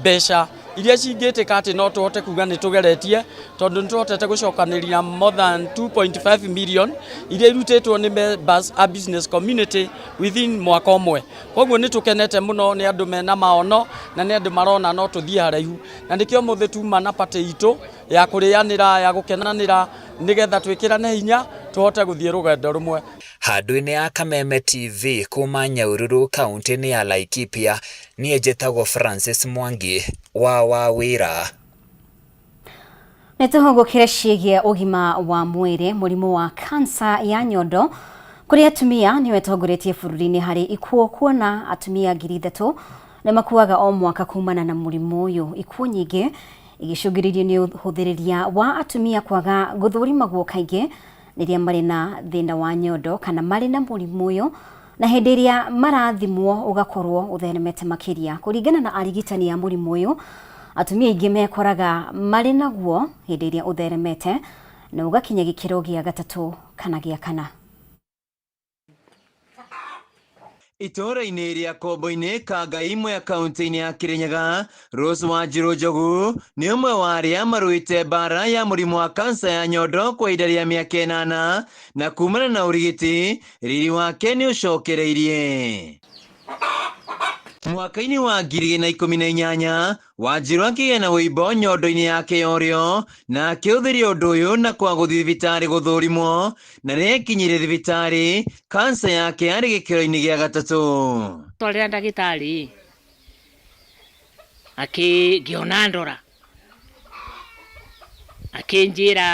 mbeca iria cingĩtĩka atĩ no tũhote kuga nĩ tũgeretie, tondũ nĩ tũhotete gũcokanĩria more than 2.5 million iria irutĩtwo nĩ members a business community within mwaka ũmwe. Koguo nĩ tũkenete mũno nĩ andũ mena maono na nĩ andũ marona no tũthiĩ haraihu, na nĩkĩo ũmũthĩ tuma na party itũ Ya kũrĩanĩra, ya gũkenanĩra, nĩgetha twĩkĩrane hinya tũhote gũthiĩ rũgendo rũmwe. Handũ-inĩ ya Kameme TV kuma Nyahururu kaunti-inĩ ya Laikipia, niĩ njĩtagwo Francis Mwangi wa Wawĩra. Nĩ tũhũgũkĩre ciĩgiĩ ũgima wa mwĩrĩ. Mũrimũ wa kansa ya nyondo kũrĩ atumia nĩyo ĩtongoretie bũrũri-inĩ harĩ ikuũ, kuona atumia 3,000 nĩ makuaga o mwaka kumana na mũrimũ ũyũ. Ikuũ nyingĩ igĩcũngĩrĩrio nĩ ũhũthĩrĩria wa atumia kwaga gũthũrimagwo kaingĩ rĩrĩa marĩ na thĩna wa nyondo kana marĩ na mũrimũ ũyũ, na hĩndĩ ĩrĩa marathimwo ũgakorwo ũtheremete makĩria. Kũringana na arigitani a mũrimũ ũyũ, atumia aingĩ mekoraga marĩ naguo hĩndĩ ĩrĩa ũtheremete na ũgakinya gĩkĩro gĩa gatatũ kana gĩa kana. Itũũra-inĩ rĩa Kombo-inĩ, Kangai, Mwea, kaunti-inĩ ya Kirinyaga, Rose Wanjiru Njogu nĩ ũmwe wa arĩa marũĩte mbara ya mũrimũ wa kansa ya nyondo kwa ihinda rĩa mĩaka 8, na kumana na ũrigiti riri wake nĩ ũcokereirie. Mwaka-inĩ wa 2018, Wanjiru akĩgĩa na wũimbo nyondo-inĩ yake ya ũrĩo na akĩhũthĩria ũndũ ũyũ na kwaga gũthiĩ thibitarĩ gũthũrimwo, na rĩrĩa ekinyire thibitarĩ kansa yake yarĩ gĩkĩro-inĩ gĩa gatatũ. Twarĩra ndagĩtarĩ ngĩona ndora akĩnjĩra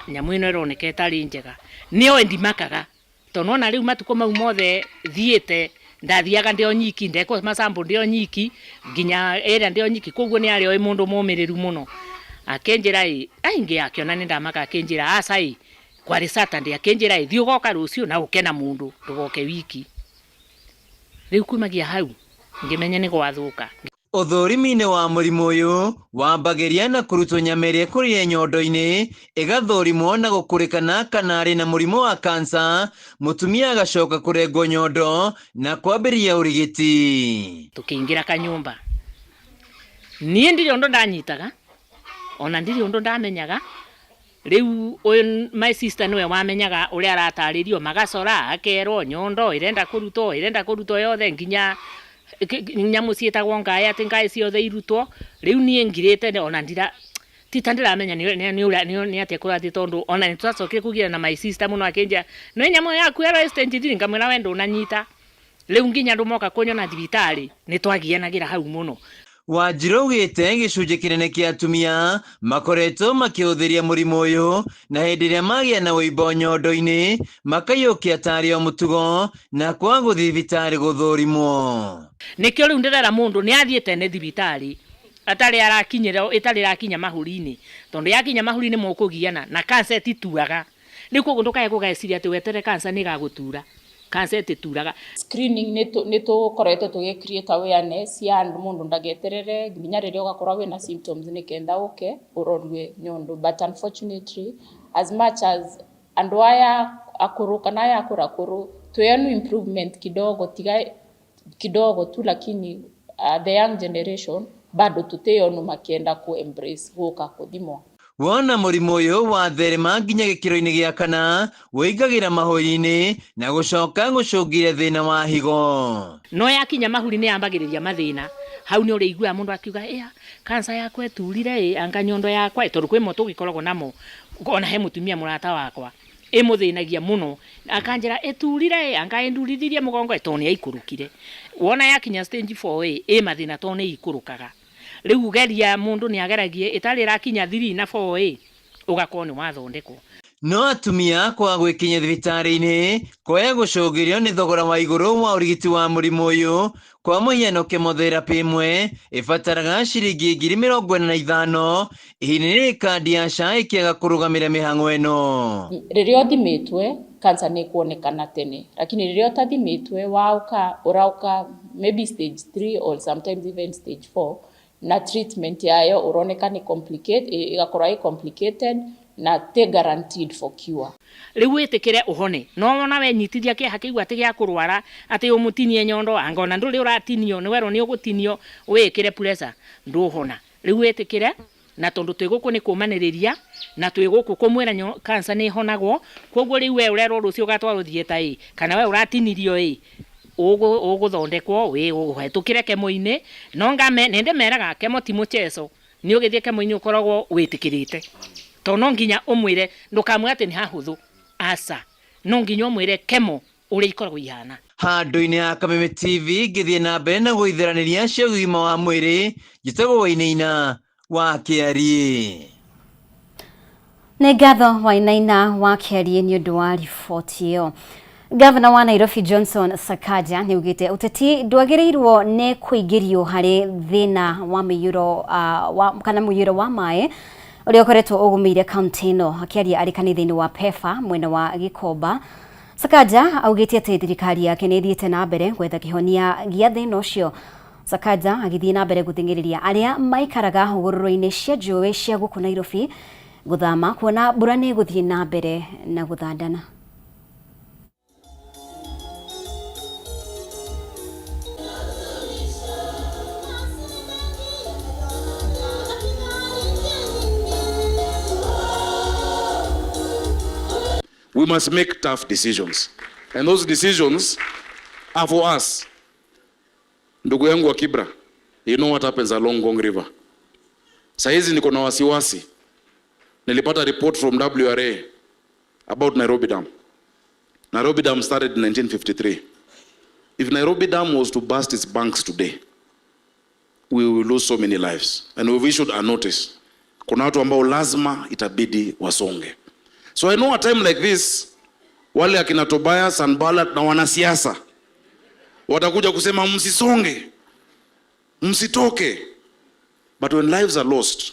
nyamũ ĩno ĩroneka ĩtarĩ njega, nĩoĩ ndimakaga tondũ nona rĩu matukũ mau mothe thiĩte ndathiaga ndĩ o nyiki, ndekwo macambo ndĩ o nyiki, nginya ĩrĩa ndĩ o nyiki, koguo nĩ arĩ oĩ mũndũ mũmĩrĩru mũno. Akĩnjĩra ĩ aingĩ akĩona nĩ ndamaka, akĩnjĩra aca ĩ kwarĩ Saturday, akĩnjĩra ĩ thiĩ ũgoka rũciũ na ũke na mũndũ ndũgoke wiki. Rĩu kumagia hau ngĩmenya nĩ gwathũka. Ũthũrimi-inĩ wa mũrimũ ũyũ wambagĩria na kũrutwo nyama ĩrĩa ĩkũrĩire nyondo-inĩ, ĩgathũrimwo na gũkũrĩkana kana arĩ na mũrimũ wa kansa, mũtumia agacoka kũrengwo nyondo na kwambĩrĩria ũrigiti. Tũkĩingĩra kanyũmba, niĩ ndirĩ ũndũ ndanyitaga ona ndirĩ ũndũ ndamenyaga. Rĩu ũyũ my sister nĩwe wamenyaga ũrĩa aratarĩrio, magacora akerwo nyondo ĩrenda kũrutwo, ĩrenda kũrutwo yothe nginya nyamũ ciĩtagwo ngaĩ, atĩ ngaĩ ciothe irutwo. Rĩu niĩ ngirĩte ona ndira tita ndiramenya nĩ atĩa kũrathiĩ, tondũ ona nĩ twacokire kũgiana na my sister mũno, akĩnjĩra nĩ nyamũ yaku ĩro stage 3, ngamwĩra we ndũnanyita. Rĩu nginya andũ moka kũnyona thibitarĩ nĩ twagianagĩra hau mũno. Wanjiru augĩte gĩcunjĩ kĩnene kĩa atumia makoretwo makĩhũthĩria mũrimũ ũyũ, na hĩndĩ ĩrĩa magĩa na wũimbo nyondo-inĩ makaiyũkia tarĩ o mũtugo na kwaga gũthiĩ thibitarĩ gũthũrimwo. Nĩkĩo rĩu ndĩrera mũndũ nĩ athiĩ tene thibitarĩ atarĩ arakinyĩra, ĩtarĩ ĩrakinya mahũri-inĩ, tondũ yakinya mahũri-inĩ mũkũgiana na kansa ĩtituaga. Rĩu koguo ndũkae gũgeciria atĩ weterere kansa nĩ ĩgagũtura. Kansa ĩtituraga. Screening nĩ tũkoretwo tũgĩ create awareness ya andũ, mũndũ ndageterere nginya rĩrĩa ũgakorwo wĩna symptoms nĩ kenda ũke ũrorue nyondo. But unfortunately, as much as andũ aya akũrũ kana aya akũrakũrũ twĩonu improvement kidogo, tiga kidogo tu, lakini the young generation bado tutĩonu makienda ku embrace gũka kũthimwo. Wona mũrimũ ũyũ watherema nginya gĩkĩro-inĩ gĩa kana, wĩingagĩra mahũri-inĩ na gũcoka gũcũngĩrĩria thĩna wa higo. No yakinya mahũri nĩ yambagĩrĩria mathĩna. Hau nĩ ũrĩiguaga mũndũ akiuga ĩa kansa yakwa ĩturire ĩ anga nyondo yakwa ĩ, tondũ kwĩ mo tũgĩkoragwo namo. Ona he mũtumia mũrata wakwa ĩmũthĩnagia mũno, akanjĩra ĩturire ĩ anga ĩndurithirie mũgongo ĩ, tondũ nĩ yaikũrũkire. Wona yakinya stage 4 ĩ, ĩ mathĩna tondũ nĩ ikũrũkaga. Rĩu geria mũndũ nĩ ageragie ĩtarĩ ĩrakinya 3 na 4 ĩ, ũgakorwo nĩ wathondekwo. No atumia kwaga gwĩkinyia thibitarĩ-inĩ kwaya gũcũngĩrĩrio nĩ thogora wa igũrũ wa ũrigiti wa mũrimũ ũyũ. Kwa mũhiano, chemotherapy ĩmwe ĩbataraga ciringi 45,000, ihinda rĩrĩ kandi ya SHA ĩkĩaga kũrũgamĩrĩra mĩhang'o ĩno. Rĩrĩa ũthimĩtwe cancer nĩ ĩkuonekana tene, lakini rĩrĩa ũtathimĩtwe waũka ũraũka maybe stage 3 or sometimes even stage 4, na treatment yayo ũroneka nĩ complicate, ĩgakorwo ĩ complicated na ti guaranteed for cure. Rĩu wĩtĩkĩre ũhone, no wona wenyitithia kĩeha kĩu atĩ gĩa kũrwara atĩ ũmũtinie nyondo, anga ona ndũrĩ ũratinio, nĩ werwo nĩ ũgũtinio, wĩĩkĩre pressure, ndũhona. Rĩu wĩtĩkĩre, na tondũ twĩ gũkũ nĩ kũmanĩrĩria, na twĩ gũkũ kũmwĩra kansa nĩ ĩhonagwo, koguo rĩu we ũrerwo rũciũ ũgatwarwo theatre ĩ, kana we ũratinirio ĩ, ũgũthondekwo, wĩ ũhetũkĩre kemo-inĩ, no ngame nĩ ndĩmeraga kemo ti mũchezo. Nĩ ũgĩthiĩ kemo-inĩ ũkoragwo wĩtĩkĩrĩte, tondũ no nginya ũmwĩre, ndũkamwĩre atĩ nĩ hahũthũ, aca, no nginya ũmwĩre kemo ũrĩa ikoragwo ihana. Handũ-inĩ ya Kameme TV ngĩthiĩ na mbere na gũitheranĩria cia ũgima wa mwĩrĩ, njĩtagwo Wainaina wa Kĩariĩ. Nĩ ngatho Wainaina wa Kĩariĩ nĩ ũndũ wa riboti ĩyo. Gavana wa Nairobi Johnson Sakaja nĩ augĩte ũteti ndwagĩrĩirwo nĩ kũingĩrio harĩ thĩna wa mĩiyũro kana mũiyũro wa maĩ ũrĩa ũkoretwo ũgũmĩire kaunti ĩno. Akĩaria arĩ kanitha-inĩ wa PEFA mwena wa Gĩkomba, Sakaja augĩte atĩ thirikari yake nĩ ĩthiĩte na mbere gwetha kĩhonia gĩa thĩna ũcio. Sakaja agĩthiĩ na mbere gũthing'ĩrĩria arĩa maikaraga hũgũrũrũ-inĩ cia njũĩ cia gũkũ Nairobi gũthama kuona mbura nĩ ĩgũthiĩ na mbere na gũthandana. We must make tough decisions. And those decisions are for us. Ndugu yangu wa Kibra, you know what happens along Ngong River. Saizi niko na wasiwasi. Nilipata report from WRA about Nairobi Dam. Nairobi Dam started in 1953. If Nairobi Dam was to burst its banks today, we will lose so many lives. And we've issued a notice. Kuna watu ambao lazima itabidi wasonge. So I know a time like this, wale akina Tobias Sanballat na wanasiasa watakuja kusema msisonge, msitoke. But when lives are lost,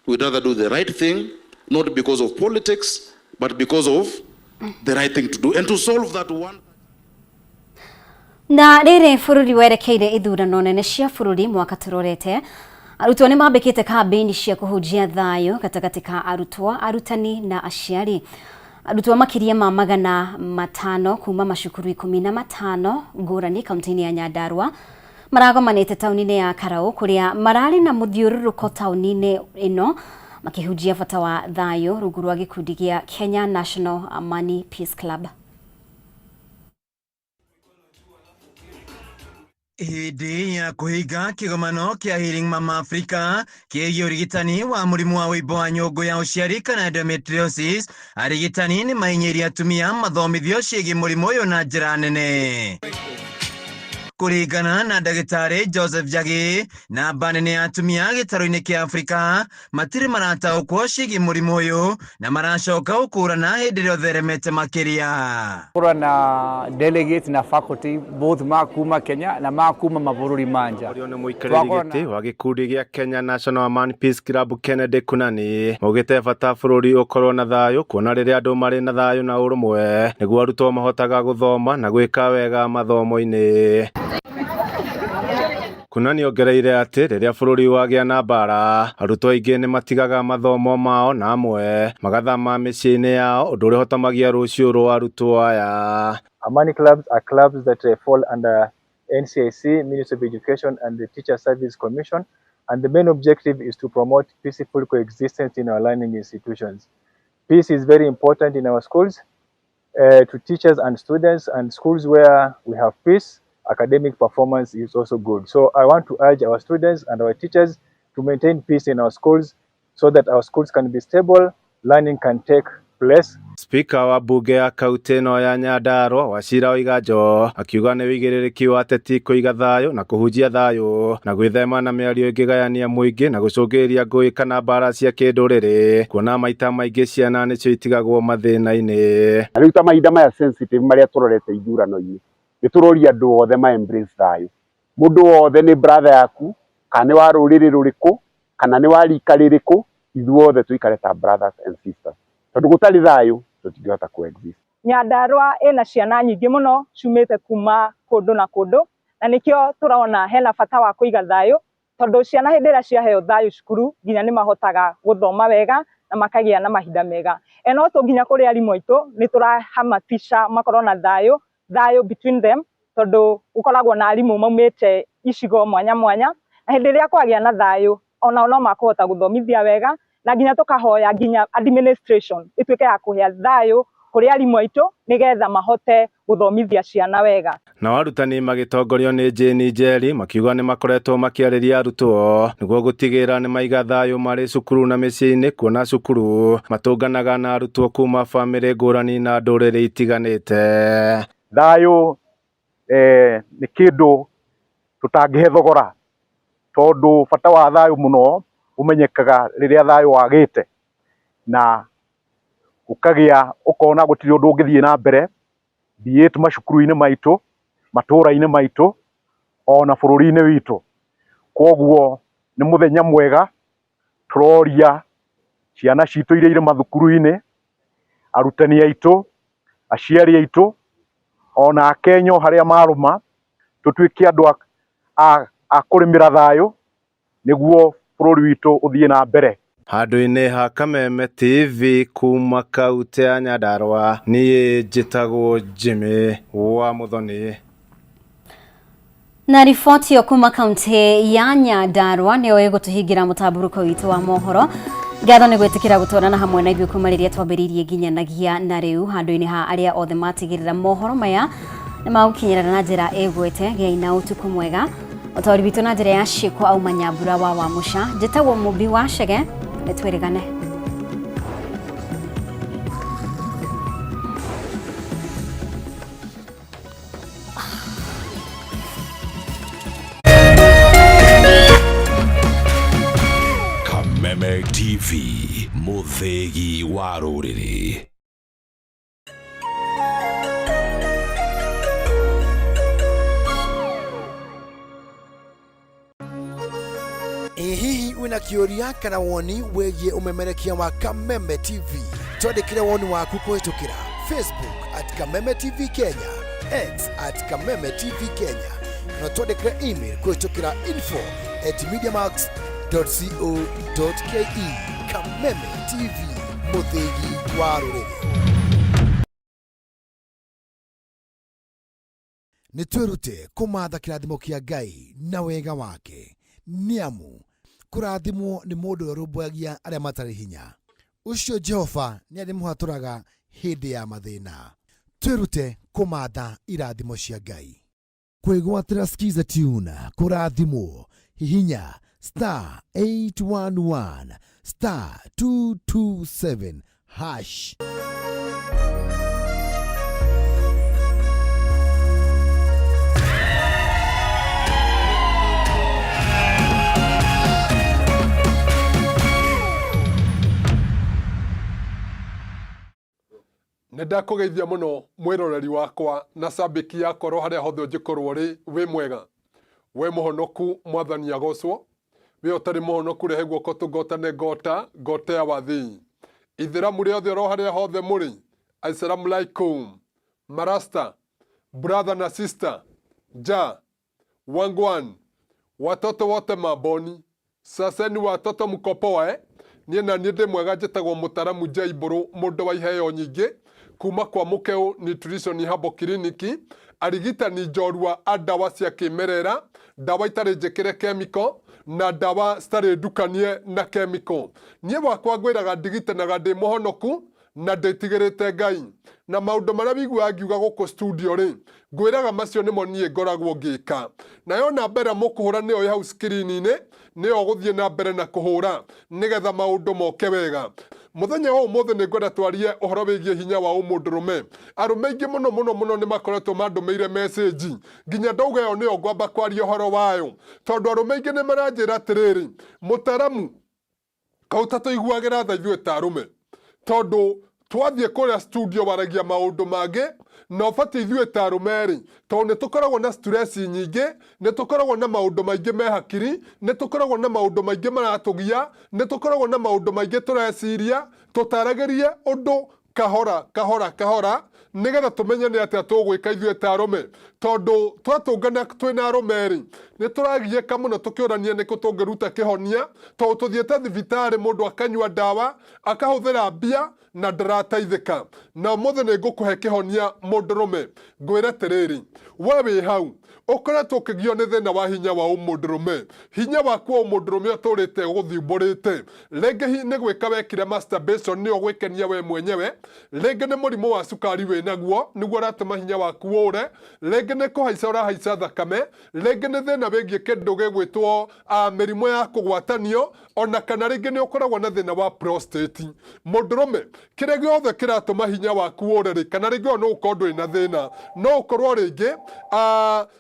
we'd rather do the right thing, not because of politics, but because of the right thing to do. And to solve that one. Na rĩrĩ bũrũri werekeire ithurano nene cia bũrũri mwaka tũrorete, arutwo nĩ mambĩkĩte kambĩini cia kũhunjia thayũ gatagatĩ ka arutwo, arutani na aciari. Arutwo makĩria ma 500 kuma macukuru 15 ngũrani kaunti-inĩ ya Nyandarua maragomanĩte taũni-inĩ ya Karau kũrĩa mararĩ na mũthiũrũrũko taũni-inĩ ĩno makĩhunjia bata wa thayũ rungu rwa gĩkundi gĩa Kenya National Amani Peace Club. Hĩndĩ ya kũhinga kĩgomano kĩa Healing Mama Africa kĩgiĩ ũrigitani wa mũrimũ wa ũimbo wa nyũngũ ya ũciari kana endometriosis, arigitani nĩ mahinyĩirie atumia mathomithio ciĩgiĩ mũrimũ ũyũ na njĩra nene. Kũringana na ndagĩtarĩ Joseph Njagi, namba nene ya atumia gĩtarũ-inĩ kĩa Afrika matirĩ marataũkwo ciĩgiĩ mũrimũ ũyũ na maracoka gũkũrana hĩndĩ ĩrĩa ũtheremete makĩria. Kũrwa na delegates na faculty both ma kuma Kenya na ma kuma mabũrũri ma nja. Ũrĩa nĩ mũikarĩri gĩtĩ wa gĩkundi gĩa Kenya National Amani Peace Club Kennedy Kunani maugĩte bata bũrũri ũkorwo na thayũ kuona rĩrĩa andũ marĩ na thayũ na ũrũmwe nĩguo arutwo mahotaga gũthoma na gwĩka wega mathomo-inĩ. Kunani ongereire atĩ rĩrĩa bũrũri wagĩa na mbara arutwo aingĩ nĩ matigaga mathomo mao na amwe magathama mĩciĩ-inĩ yao ũndũ ũrĩa ũhotomagia rũciũ rwa arutwo aya. Amani clubs are clubs that fall under NCIC, Ministry of Education and the Teacher Service Commission, and the main objective is to promote peaceful coexistence in our learning institutions. Peace is very important in our schools, to teachers and students, and schools where we have peace, academic performance is also good. So I want to urge our students and our teachers to maintain peace in our schools so that our schools can be stable, learning can take place. Spika wa bunge ya kaunti ĩno ya Nyandarua Wachira Waiganjo akiuga nĩ wĩigĩrĩrĩki wa ateti kũiga thayũ na kũhunjia thayũ na gwĩthema na mĩario ĩngĩgayania mũingĩ na gũcũngĩrĩria ngũĩ kana mbara cia kĩndũrĩrĩ kuona maita maingĩ ciana nĩcio itigagwo mathĩna-inĩ. Na rĩu ta mahinda maya sensitive marĩa tũrorete ithurano-inĩ nĩ tũroria andũ othe ma embrace thayũ. Mũndũ wothe nĩ brother yaku kana nĩ wa rũrĩrĩ rũrĩkũ kana nĩ wa rika rĩrĩkũ, ithuothe tũikare ta brothers and sisters tondũ gũtarĩ thayũ tũtingĩhota coexist. Nyandarua ĩna ciana nyingĩ mũno ciumĩte kuma kũndũ na kũndũ, na nĩkĩo tũrona hena bata wa kũiga thayũ, tondũ ciana hĩndĩ ĩrĩa ciaheo thayũ cukuru nginya nĩ mahotaga gũthoma wega na makagĩa na mahinda mega. And also nginya kũrĩ arimũ aitũ nĩ tũrahamatisha makorwo na thayũ, thayũ between them, tondũ gũkoragwo na arimũ maumĩte icigo mwanya mwanya, na hĩndĩ ĩrĩa kwagĩa na thayũ onao no makũhota gũthomithia wega, na nginya tũkahoya nginya administration ĩtuĩke ya kũhe thayũ kũrĩ arimũ aitũ nĩgetha mahote gũthomithia ciana wega. Nao arutani magĩtongorio nĩ Jane Njeri makiuga nĩ makoretwo makĩarĩria arutwo nĩguo gũtigĩrĩra nĩ maiga thayũ marĩ cukuru na mĩciĩ-inĩ kuona cukuru matũnganaga na arutwo kuma bamĩrĩ ngũrani na ndũrĩrĩ itiganĩte. Thayũ eh, nĩ kĩndũ tũtangĩhe thogora tondũ bata wa thayũ mũno ũmenyekaga rĩrĩa thayũ wagĩte na ũkagĩa ũkona gũtirĩ ũndũ ũngĩthiĩ na mbere be it macukuru-inĩ maitũ, matũra-inĩ maitũ ona bũrũri-inĩ witũ. Koguo nĩ mũthenya mwega tũroria ciana citũ iria irĩ mathukuru-inĩ, arutani aitũ, aciari aitũ ona Akenya o harĩa marũma, tũtuĩke andũ a kũrĩmĩra thayũ nĩguo bũrũri witũ ũthiĩ na mbere. Handũ-inĩ ha Kameme TV kuma kautĩ ya Nyandarua, niĩ njĩtagwo Jimmy wa Muthoni. Na riboti ĩyo kuma kaunti ya Nyandarua nĩyo ĩgũtũhingĩra mũtambũrũko witũ wa mohoro. Ngatho nĩ gwĩtĩkĩra gũtwarana hamwe na ithuĩ kuma rĩrĩa twambĩrĩirie nginyanagia na rĩu. Handũ-inĩ ha arĩa othe matigĩrĩra mohoro maya nĩ magũkinyĩra na njĩra ĩgwete, gĩai na ũtukũ mwega. Ũtaũri witũ na njĩra ya ciĩko auma Nyambura wa Wamũca. Njĩtagwo Mũmbi wa Chege, nĩ twĩrĩgane. Kameme TV, mũthĩgi wa rũrĩrĩ. Ĩ hihi wĩna kĩũria kana woni wĩgiĩ ũmemerekia wa Kameme TV? Twandĩkĩre woni waku kũhĩtũkĩra Facebook at Kameme TV Kenya, X at Kameme TV Kenya, kana twandĩkĩre email kũhĩtũkĩra info at mediamax.co.ke. Kameme TV, mũthĩgi wa rũrĩrĩ. Nĩ twĩrute kũmatha kĩrathimo kĩa Ngai na wega wake, nĩ amu kũrathimwo nĩ mũndũ ũrĩa ũrũmbũyagia arĩa matarĩ hinya. Ũcio Jehova nĩ arĩmũhatũraga hĩndĩ ya mathĩna. Twĩrute kũmatha irathimo cia Ngai. Kwĩgwatĩra Skiza Tune kũrathimwo, hihinya star 811 star 227 hash. Nĩ ndakũgeithia mũno mwĩroreri wakwa na cambĩki yakwa ro harĩa hothe ũngĩkorwo ũrĩ wĩ mwega. We mũhonoku mwathani agocwo. We ũtarĩ mũhonoku rehe guoko tũngotane ngota ngota ya wathii. Ithĩramu rĩothe oro harĩa hothe mũrĩ. Assalamu alaikum. Marasta, brother na sister, ja, wangwan, watoto wote mamboni, saseni watoto mko poa eh? Niĩ na niĩ ndĩ mwega njĩtagwo mũtaramu J Mbũrũ mũndũ wa iheo nyingĩ kuma kwa Mũkeũ Nutrition Herbal Clinic arigitani njorua a ndawa cia kĩmerera ndawa itarĩ njĩkĩre chemical na ndawa citarĩ ndukanie na chemical. Niĩ wakwa ngwĩraga ndigitanaga ndĩ mũhonoku na ndĩtigĩrĩte Ngai na maũndũ marĩa wiguaga ngiuga gũkũ studio rĩ ngwĩraga macio nĩmo niĩ ngoragwo ngĩka. Nayo namba ĩrĩa mũkũhũra nĩyo ĩ hau screen-inĩ nĩyo ũgũthiĩ na mbere na kũhũra nĩgetha maũndũ moke wega. Mũthenya wa ũmũthĩ nĩ ngwenda twarie ũhoro wĩgiĩ hinya wa ũmũndũrũme. Arũme aingĩ mũno mũno mũno nĩ makoretwo mandũmĩire message nginya ndauga ĩyo nĩyo ngwamba kwaria ũhoro wayo tondũ arũme aingĩ nĩ maranjĩra atĩrĩrĩ, mũtaramu kau ta tũiguagĩra tha ithuĩ ta arũme tondũ twathiĩ kũrĩa studio waragia maũndũ mangĩ na ũbatiĩ ithuĩ ta arũme rĩ tondũ nĩ tũkoragwo na stress nyingĩ nĩ tũkoragwo na maũndũ maingĩ me hakiri nĩ tũkoragwo na maũndũ maingĩ maratũgia nĩ tũkoragwo na maũndũ maingĩ tũreciria tũtaragĩrie ũndũ kahora kahora kahora. Nĩgetha tũmenye nĩ atĩa tũgwĩka ithuĩ ta arũme, tondũ twatũngana twĩna arũme rĩ, nĩ tũragiĩka mũno tũkĩũrania nĩkũ tũngĩruta kĩhonia, tondũ tũthiĩte thibitarĩ mũndũ akanyua ndawa, akahũthĩra mbia na ndarateithĩka. Na ũmũthĩ nĩ ngũkũhe kĩhonia mũndũrũme. Ngwĩre atĩrĩrĩ, we wĩ hau ũkoretwo ũkĩgio nĩ thĩna wa hinya wa ũmũndũrũme, hinya waku wa ũmũndũrũme ũtũrĩte ũgũthimbũrĩte, rĩngĩ nĩ gwĩka wekire masturbation nĩyo gwĩkenia we mwenyewe, rĩngĩ nĩ mũrimũ wa cukari wĩ naguo nĩguo ũratũma hinya waku ũre, rĩngĩ nĩ kũhaica ũrahaica thakame, rĩngĩ nĩ thĩna wĩgiĩ kĩndũ gĩgwĩtwo mĩrimũ ya kũgwatanio, ona kana rĩngĩ nĩ ũkoragwo na thĩna wa prostate. Mũndũrũme, kĩrĩa gĩothe kĩratũma hinya waku ũre rĩ, kana rĩngĩ ona no ũkorwo ndũrĩ na thĩna, no ũkorwo rĩngĩ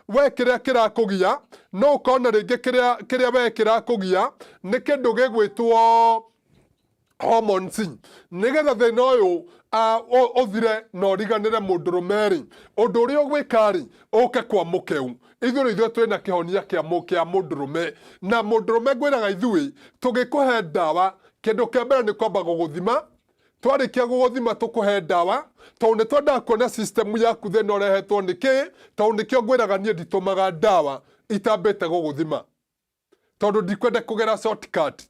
we kĩrĩa kĩrakũgia, no ũkorwo na rĩngĩ kĩrĩa we kĩrakũgia nĩ kĩndũ gĩgwĩtwo hormones. Nĩgetha thĩna ũyũ ũthire na ũriganĩre mũndũrũme rĩ, ũndũ ũrĩa ũgwĩka rĩ, ũke kwa mũkeu. Ithuĩ ithuĩ twĩna kĩhonia kĩa mũndũrũme. Na mũndũrũme ngwĩraga ithuĩ tũgĩkũhe ndawa, kĩndũ kĩa mbere nĩ kwamba gũgũthima. Twarĩkia gũgũthima tũkũhe ndawa, tondũ nĩ twendaga kuona system yaku thĩna ũrehetwo nĩ kĩ, tondũ nĩkĩo ngwĩraga niĩ nditũmaga ndawa itambĩte gũgũthima, tondũ ndikwenda kũgera shortcut.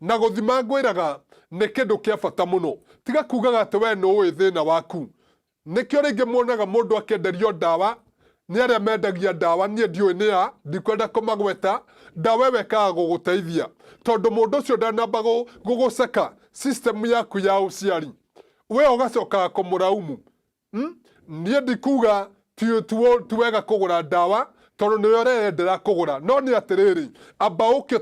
Na gũthima ngwĩraga nĩ kĩndũ kĩa bata mũno. Tiga kugaga atĩ we nĩ ũĩ thĩna waku. Nĩkĩo rĩngĩ muonaga mũndũ akĩenderio ndawa nĩ arĩa mendagia ndawa, niĩ ndiũĩ nĩ a, ndikwenda kũmagweta. Ndawa ĩyo ĩkaga gũgũteithia tondũ mũndũ ũcio ndanamba gũgũceka system yaku ya ũciari, we ũgacokaga kũmũraumu. Niĩ ndikuga ti wega kũgũra ndawa tondũ nĩwe ũreyendera kũgũra, no nĩ atĩrĩrĩ, amba ũke.